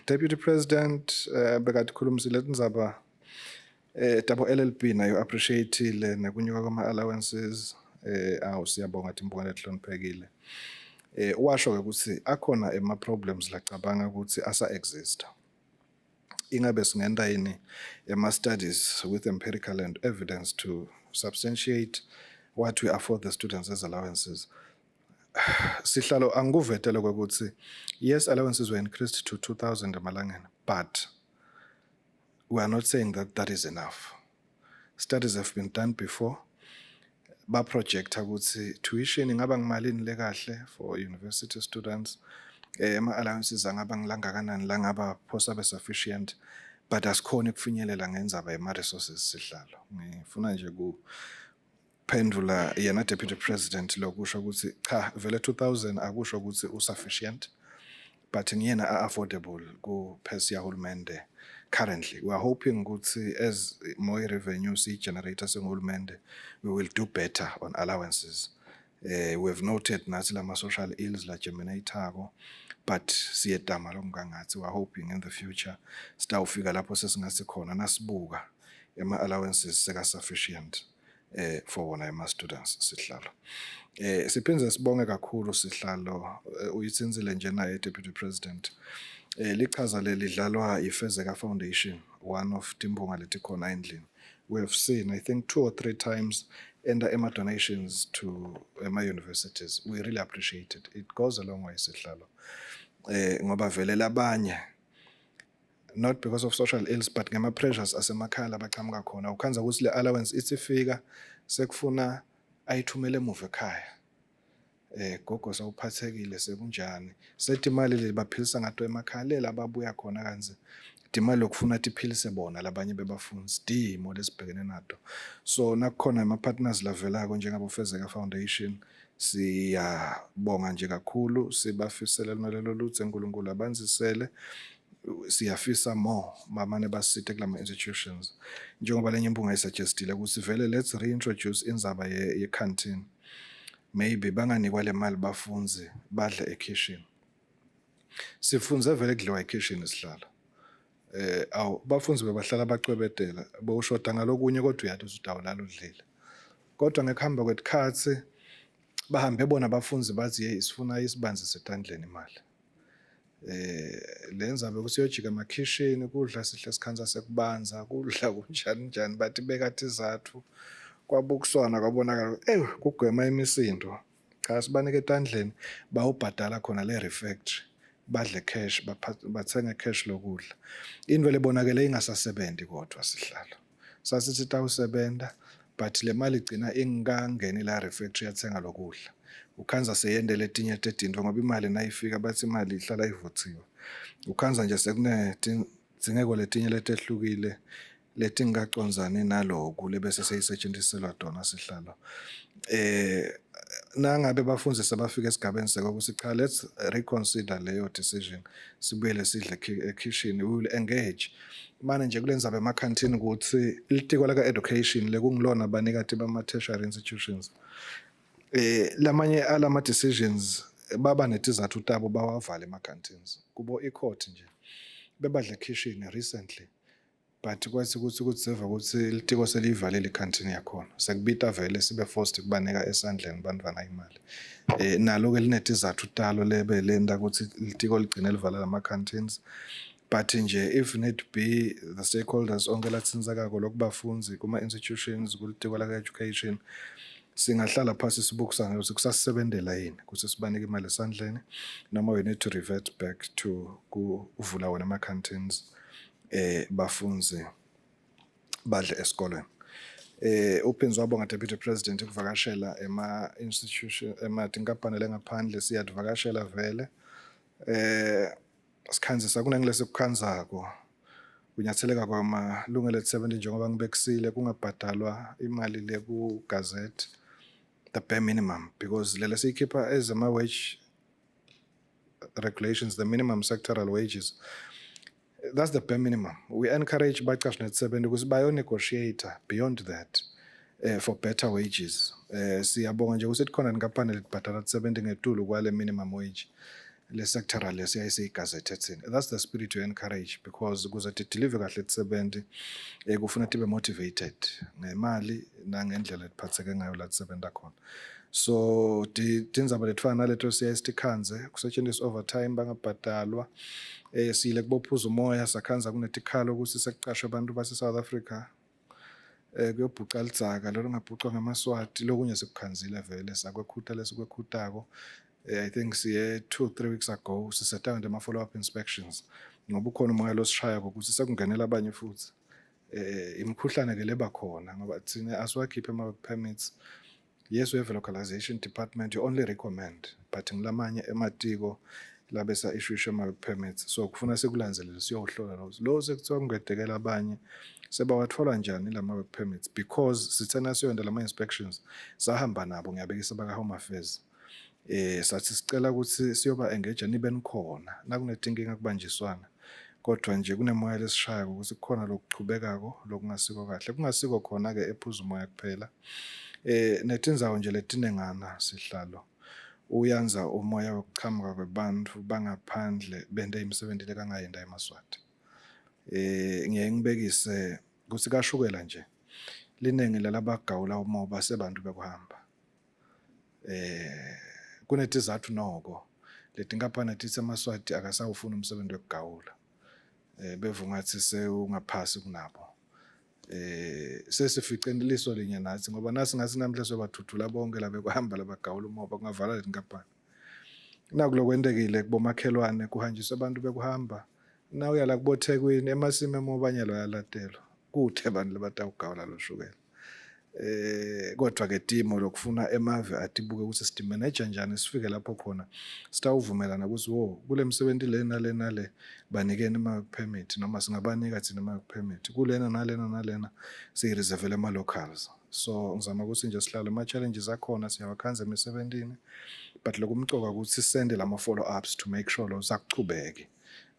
Deputy President bekade khulumisile tindzaba tabo LLB, nayo appreciate-ile nekunyuka kwama allowances. Awu, siyabonga timbunga letihloniphekile. Washo ke ukuthi akhona ema problems lacabanga ukuthi asa exist, ingabe singenta yini ema studies with empirical and evidence to substantiate what we afford the students as allowances. Sihlalo, angikuvetele ukuthi yes, allowances were increased to 2000 emalangeni, but We are not saying that that is enough. Studies have been done before. Ba-projecta ukuthi tuition ingaba ngimalini le kahle for university students, ama-allowances angaba ngilangakanani langaba phose abe sufficient, but asikhoni ukufinyelela ngendzaba yema-resources, sihlalo. Ngifuna nje kuphendula yena Deputy President lokusho ukuthi cha, vele 2000 akusho ukuthi usufficient, but ngiyena affordable ku-purse yahulumende currently. We are hoping ukuthi as more revenue siyi-generate singahulumende, we will do better on allowances. We have noted nathi lama social ills la germinatako, but siyetama lokungangathi we are hoping in the future sitawufika lapho sesingathi khona nasibuka ema allowances seka sufficient for wona ema students, sihlalo. Siphindze sibonge kakhulu, sihlalo, uyitsinzile nje naye Deputy President. Lichaza lelidlalwa iFezeka Foundation, one of timbonga letikhona endlini. We have seen, I think, two or three times enter ema donations to ema universities. We really appreciate it. It goes a long way, sihlalo. Ngoba vele labanye, not because of social ills, but ngema pressures asemakhaya labaqhamuka khona, ukhandza ukuthi le allowance ithi ifika sekufuna ayithumele emuva ekhaya, gogo sawuphathekile, sekunjani, sethi imali le baphilisa ngato emakhaya le lababuya khona kanzi imali lokufuna tiphilise bona labanye bebafunzi dimo lesibhekene nato. So nakukhona ama-partners lavelako njengabo Fezeka Foundation, siyabonga nje kakhulu, sibafisela nalelo lutho, uNkulunkulu abanzisele. Siyafisa more mamane basite kulama institutions, njengoba lenye impunga isuggestile ukuthi vele let's reintroduce indzaba ye canteen, maybe banganikwa le mali bafunzi, badle ekitchen. Sifunze vele kudliwa ekitchen, sihlala awu bafunzi bebahlala bacwebedela, bowushoda ngalokunye kodwa uyathi ukuthi utawulala udlile. Kodwa ngekuhamba kwetikhatsi bahambe bona abafunzi bathi, "Hey, sifuna isibanzi setandleni imali." Lenza ukuthi siyojika emakhishini kudla sihle sikhanza sekubanza kudla kunjani njani, bathi beka tizathu, kwabukuswana kwabonakala kugwema imisindo. Cha, sibanike etandleni, bawubhadala khona le refectory, badle cash, bathenge cash lokudla. Into lebonakele ingasasebenzi kodwa, sihlalo, sasithi tawusebenta, but le mali igcina ingangeni la refectory yathenga lokudla, ukhandza seyendele etinye tetinto, ngoba imali nayifika bathi imali ihlala ivuthiwe. Ukhandza nje sekunedzingeko letinye letehlukile letingacondzani naloku lebese seyisetshenziselwa tona, sihlalo. Nangabe bafunzi sebafika esigabeni sekokuthi cha, let's reconsider leyo decision, sibuyele sidle ekitchen, we will engage. Mane nje kulendzaba emakhantini ukuthi litiko laka education lekungilona banikati bama tertiary institutions, lamanye alama decisions baba netizathu tabo, bawavala ema-canteens kubo i-court nje bebadla ekitchen recently, but kwathi ukuthi kutseva ukuthi litiko seliyivalile ikhantini yakhona, sekubita vele sibe forced kubanika esandleni bantwana imali. Nalo ke linetizathu talo lebe lenta ukuthi litiko ligcine livala lama canteens, but nje if need be, the stakeholders onke latsintsakako lokubafunzi kuma institutions, kulitiko laka education, singahlala phasi sibukisane ukuthi kusasisebentela yini ukuthi sibanike imali esandleni noma we need to revert back to kuvula wona ama canteens, bafunzi badle esikolweni. Uphindze wabonga Deputy President ukuvakashela ema institution, ema tinkampani lengaphandle. Siyadivakashela vele, sikhanzisa kunengilesi kukhanzako kunyatheleka kwamalungelo etisebenti, njengoba ngibekisile kungabhadalwa imali le ku gazette, the bare minimum, because lele siyikhipha as ama wage regulations, the minimum sectoral wages, that's the bare minimum. We encourage baqashi netisebenti ukuthi bayo-negotiate beyond that for better wages. Siyabonga nje ukuthi khona inkampani letibhadala tisebenti ngetulu kwale minimum wage le sectoral lesiyaye siyigazethe thina. That's the spirit to encourage, because ukuze tideliver kahle tisebenti, kufuna tibe motivated ngemali nangendlela etiphatheke ngayo la tisebenta khona. So tindzaba letifana naleto siyaye sitikhandze, kusetshenziswa overtime bangabhadalwa. Siyile kubophuza umoya, sakhandza kunetikhalo ukuthi sekuqashwe abantu base South Africa kuyobhuca lidzaka lolo ngabhucwa ngamaSwati. Lokunye sikukhanzile vele, sakwekhuta lesikwekhutako. I think siye 2 3 weeks ago sisetanga nje ama follow up inspections, ngoba ukhona umoya losishaya ukuthi sekungenela abanye futhi. Imikhuhlane ke leba khona ngoba thina asiwakhiphe ama work permits. Yes, we have a localization department, you only recommend, but ngilamanye ematiko labesa issuisha ama work permits. So kufuna sikulandzelele siyohlola lo. Lo sekuthiwa kungedekela abanye sebawathola njani lama work permits because sithena siyonda lama inspections sahamba nabo ngiyabekisa baka Home Affairs. Sathi sicela ukuthi siyoba engage nibe nikhona nakunetinkinga kubanjiswana. Kodwa nje kunemoya lesishaya ukuthi kukhona lokuchubekako lokungasiko kahle. Kungasiko khona ke ephuza umoya kuphela. Netindzawo nje letinengana sihlalo. Uyanza umoya wokuchamuka kwebantu bangaphandle bente imisebenti lekangayenda emaSwati. Ngiye ngibekise kutsi kashukela nje linengi lalabagawula umoba sebantu bekuhamba. Kunetizatfu noko letinkampani titsi emaSwati akasawufuni umsebenzi wekugawula. Beva ungatsi sewungaphasi kunabo. Sesifice liso linye natsi ngoba nasi ngatsi namhla sobathuthula bonke labekuhamba labagawula umoba kungavala letinkampani. Naku lokwentekile kubomakhelwane kuhanjiswa abantu bekuhamba nawuya la kuboThekwini emasimi emoba anyalo ayalatelwa kute abantu labatawugawula lo shukela. Kodwa ke timo lokufuna emave atibuke ukuthi sitimeneja njani sifike lapho khona sitawuvumelana ukuthi wo kule msebenzi le nale nale banikeni ama permit noma singabanika thina ama permit kulena nalena nalena siyireservele ama locals. So ngizama ukuthi nje sihlale ama challenges akhona siyawakhanza emisebentini but lokumcoka ukuthi sende lama follow ups to make sure lo sakuchubeke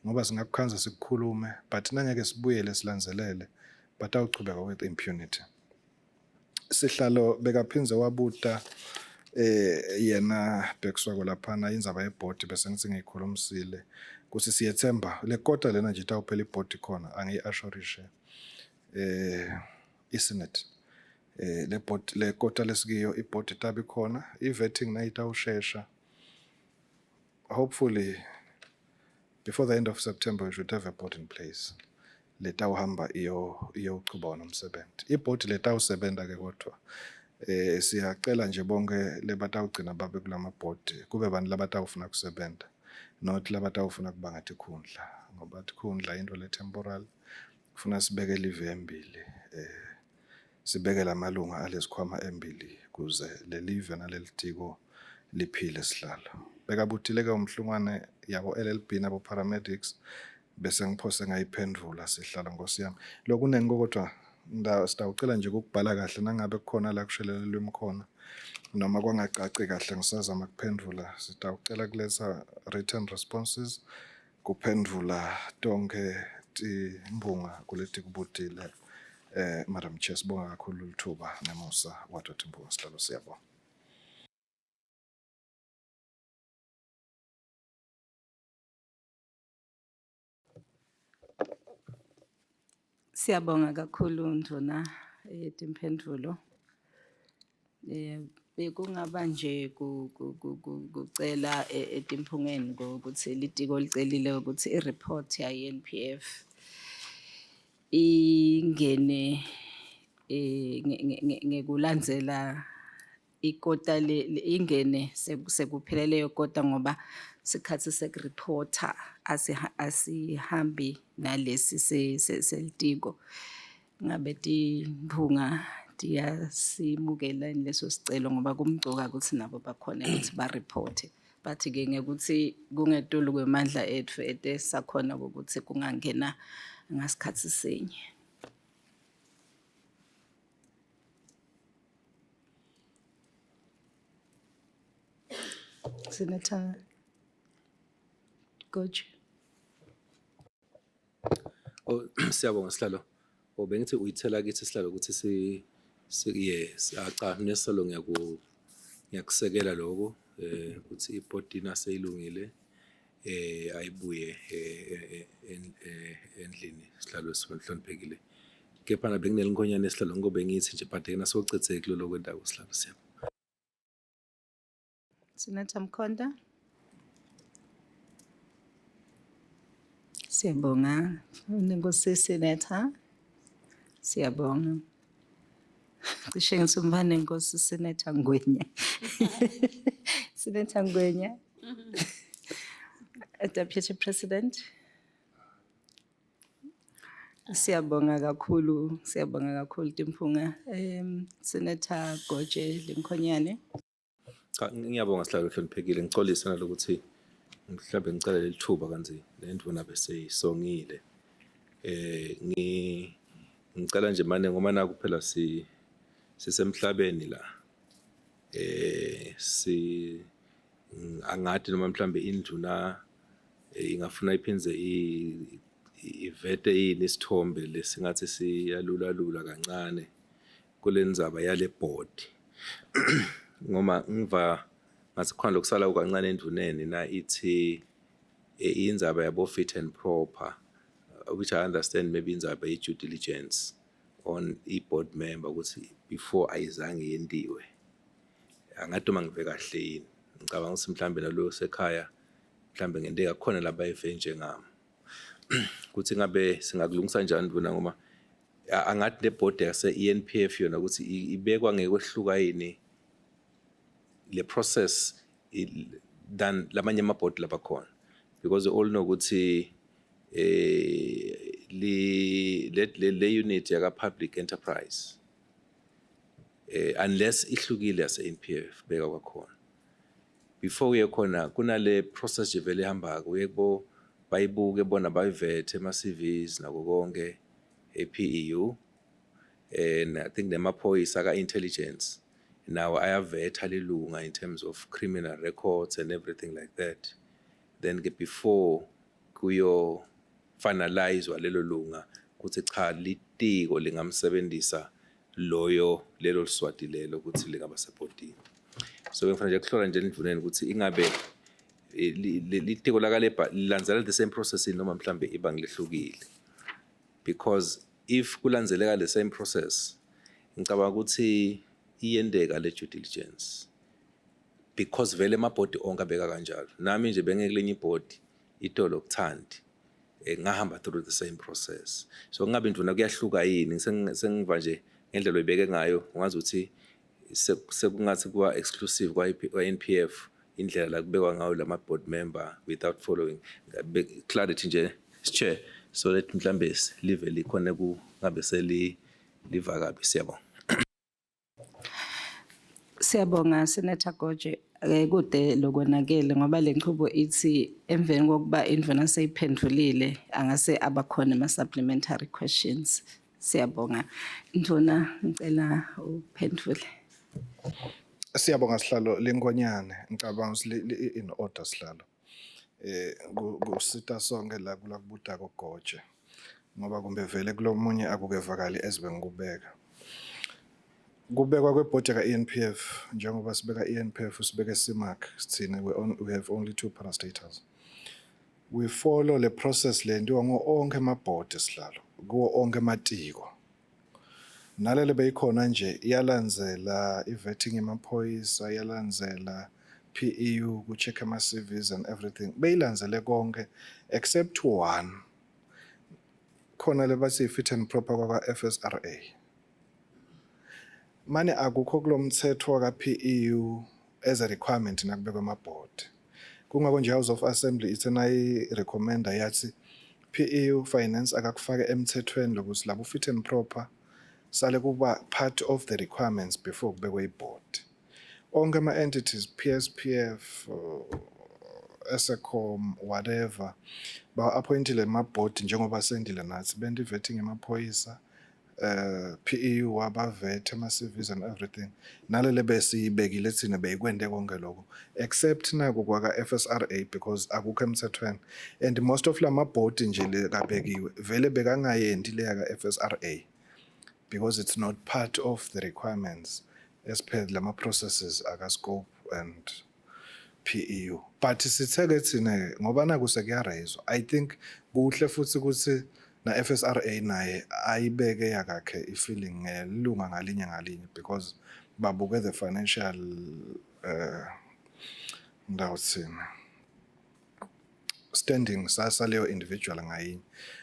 ngoba singakukhanza sikukhulume but nangeke sibuyele silandzelele batawuchubeka with impunity. Sihlalo bekaphinze wabuta yena Bhekiswako laphana indzaba yebhodi bese ngithi ngiyikhulumisile kuthi siyethemba le kota lena nje itawuphela ibhodi khona angiyi-assurishe iSenate le board le kota lesikiyo ibhodi itabe khona i-vetting nayo itawushesha. Hopefully before the end of September we should have a board in place letawuhamba iyo iyochuba wona umsebenzi. Ibhodi letawusebenza ke kodwa siyacela nje bonke lebatawugcina babe kulama board kube bantu labatawufuna kusebenza not labatawufuna kuba ngathi khundla ngoba tikhundla into le temporal kufuna sibeke live embili sibeke lamalunga alesikhwama embili kuze lelive nalelitiko liphile sihlalo. Bekabutile ke umhlungwane yabo LLB nabo paramedics bese ngiphose ngayiphendvula sihlalo nkosi yami. Lokunengi kodwa sitawucela nje ukubhala kahle nangabe kukhona la kushelela lwimi khona noma kwangacaci kahle ngisazama kuphendvula sitawucela kuletsa written responses kuphendvula tonke timbunga kuleti kubutile. Madam Chair, sibonga kakhulu lithuba nemusa wato timbunga sihlalo siyabonga. Siyabonga kakhulu Ndvuna timphendvulo. Bekungaba nje kucela etimphungeni ukuthi litiko licelile ukuthi i-report ya ENPF ingene ngekulandzela ikota le ingene sekuphele leyo kota ngoba sikhathi sekureporta asihambi nalesi selitiko. Ngabe timphunga tiyasimukela leso sicelo ngoba kumcoka ukuthi nabo bakhone ukuthi bareporte. Bathi ke ngekuthi kungetulu kwemandla ethu ete sakhona ukuthi kungangena ngasikhathi sinye. Senator Goche. Oh, siyabonga sihlalo. Oh, bengithi uyithela kithi sihlalo ukuthi si siye cha nesalo ngiyakusekela lokho ukuthi ibhodi naseyilungile ayibuye endlini sihlalo esihloniphekile. Kepha na benginelinkonyane esihlalo ngoba bengithi nje but yena socetheke kulolo kwendaba sihlalo siyabonga. Senator Mkhonta. Siyabonga. Nenkosi Senator. Siyabonga. Cishe ngithi umfana nenkosi Senator Ngwenya. Senator Ngwenya. Deputy President. Siyabonga kakhulu, siyabonga kakhulu Timphunga. Senator Goje Linkhonyane. Cha, ngiyabonga sihlalo hloniphekile, ngicolisa nalokuthi mhlawumbe ngicela leli thuba kanti lendvuna beseyisongile. Ngicela nje mane ngoba naku phela si sisemhlabeni la. Si angadi noma mhlambe indvuna ingafuna iphindze ivete yini isithombe lesingathi siyalulalula kancane kule ndzaba yale board, ngoba ngiva ngathi khona lokusala kancane endvuneni na ithi indzaba yabo fit and proper, which I understand maybe indzaba ye due diligence on i-board member ukuthi before ayizange yentiwe. Angadi uma ngive kahle yini, ngicabanga ukuthi mhlambe nalo sekhaya mhlambe ngenteka khona labayive njengami ukuthi ngabe singakulungisa njani ndvuna, ngoba angathi le board yase ENPF yona ukuthi ibekwa ngekwehluka yini le process than lamanye amabhodi labakhona, because we all know ukuthi li le unit yaka public enterprise, unless ihlukile yase NPF, beka kwakhona before uye khona kunale process nje vele ehambako, uye kubo bayibuke bona, bayivethe ama CVs nako konke e-PEU, and I think nemaphoyisa ka intelligence nawo ayavetha lilunga in terms of criminal records and everything like that. Then ke before kuyo finalizewa lelo lunga ukuthi cha, litiko lingamsebenzisa loyo lelo liswati lelo ukuthi lingaba sebhodini. So bengifuna nje kuhlola nje endvuneni ukuthi ingabe litiko laka-Labour lilandzela the same process noma mhlambe iba ngilehlukile, because if kulandzeleka the same process, ngicabanga ukuthi iyendeka le due diligence, because vele amabhodi onke abeka kanjalo. Nami nje bengekulenye ibhodi itolo kuthandi, ngahamba through the same process. So kungabe ndvuna kuyahluka yini? Sengiva nje ngendlela oyibeke ngayo ungazi ukuthi sekungathi kuba exclusive kwa-NPF indlela la kubekwa ngayo lama board member without following clarity nje, chair, so that mhlambe live likhona ku ngabe seli liva kabi. Siyabonga. Siyabonga, Senator Goje. Kude lokonakele ngoba le nchubo ithi emveni kokuba indvuna seyiphendvulile angase abakhona ama supplementary questions. Siyabonga. Ndvuna, ngicela uphendvule. Siyabonga sihlalo Linkonyane. Ngicabanga ukuthi in order, sihlalo. Kusita sonke la kula kubuta kogoje. Ngoba kumbe vele kulomunye akukevakali ezibengikubeka. Kubekwa kwebhodi ka-ENPF, njengoba sibeka ENPF, sibeke CIMAC, sithine we have only two parastatals. We follow le process le ntiwa ngo onke amabhodi, sihlalo, kuwo onke amatiko. Nalele beyikhona nje iyalandzela i-vetting yemaphoyisa, iyalandzela PEU ku-check ama-CVs and everything. Beyilandzele konke except one. Khona le bathi fit and proper kwaka FSRA. Mane akukho kulomthetho waka PEU as a requirement nakubekwa amabhodi. Kungako nje House of Assembly ithe nayi recommenda yathi PEU finance akakufake emthethweni lokuthi labo fit and proper sale kuba part of the requirements before kubekwe iboard. Onke ama entities, PSPF, Esecom, whatever, ba appointile ema board njengoba sendile nathi, benta vetting emaphoyisa, PEU wabavethe ama CVs and everything. Nalele besiyibekile thina beyikwente konke lokho except naku kwaka FSRA because akukho emthethweni, and most of lama board nje le kabekiwe vele bekangayendi leya ka FSRA because it's not part of the requirements as per lama processes aka scope and PEU. But sitheke thina ngoba naku sekuya-raise, I think kuhle futhi ukuthi na FSRA naye ayibeke yakakhe i-feeling ngelunga ngalinye ngalinye, because babuke the financial ngawuthini standing saleyo individual ngayinye.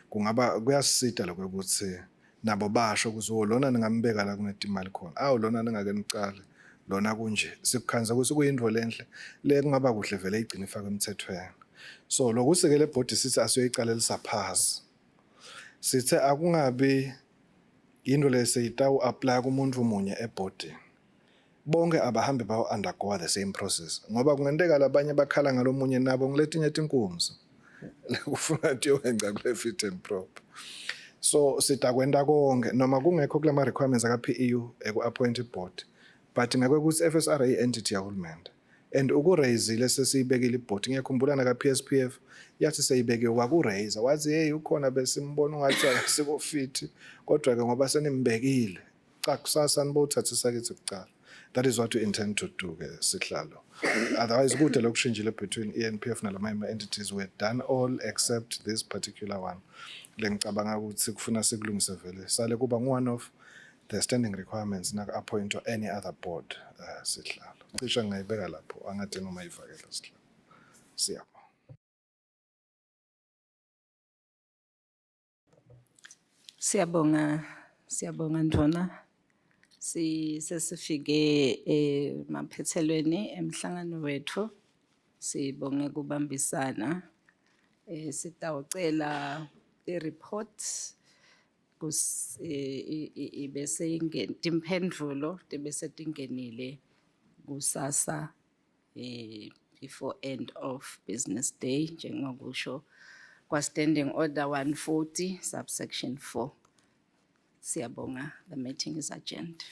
Kungaba kuyasisita lokho ukuthi nabo basho ukuthi, oh, lona ningambeka la kunetimali khona, awu lona ningake nicale lona kunje. Sikukhanza ukuthi kuyinto lenhle le kungaba kuhle vele igcine ifakwe emthethweni. So lokusekele ebhodi sithi asiyoyicalela phasi. Sithe akungabi into lesiyitawu apply kumuntu munye ebhodini. Bonke abahambi bawo undergo the same process ngoba kungenteka labanye bakhala ngalomunye nabo ngiletinye tinkunzi lekufuna tiyowenza kule fit and proper. So sitakwenta konke noma kungekho kulama requirements aka PEU eku appoint board, but ngakwekuthi FSRA entity yahulumende and ukuraisile sesiyibekile ibhodi. Ngiyakhumbula naka PSPF yathi seyibekiwe wakuraise, wathi hey, ukhona besimbona ungathi akasiko fit, kodwa ke ngoba senimbekile, cha, kusasa nibothathisa kithi kucala. That is what we intend to do ke, sihlalo. Otherwise kude lokushintshile between ENPF nalamanye entities. We done all except this particular one lengicabanga ukuthi kufuna sikulungise vele sale kuba ngu-one of the standing requirements naku-appointwa any other board. Sihlalo, cishe ngingayibeka lapho, angathi noma ivakele, sihlalo. Siyabonga. Siyabonga, siyabonga Ndvuna. Si sesifike emaphethelweni emhlangano wethu. Sibonge kubambisana. Sitawucela i-report kus ibese ingen timphendvulo tibese tingenile kusasa before end of business day, njengokusho kwa standing order 140 subsection 4. Siyabonga, the meeting is adjourned.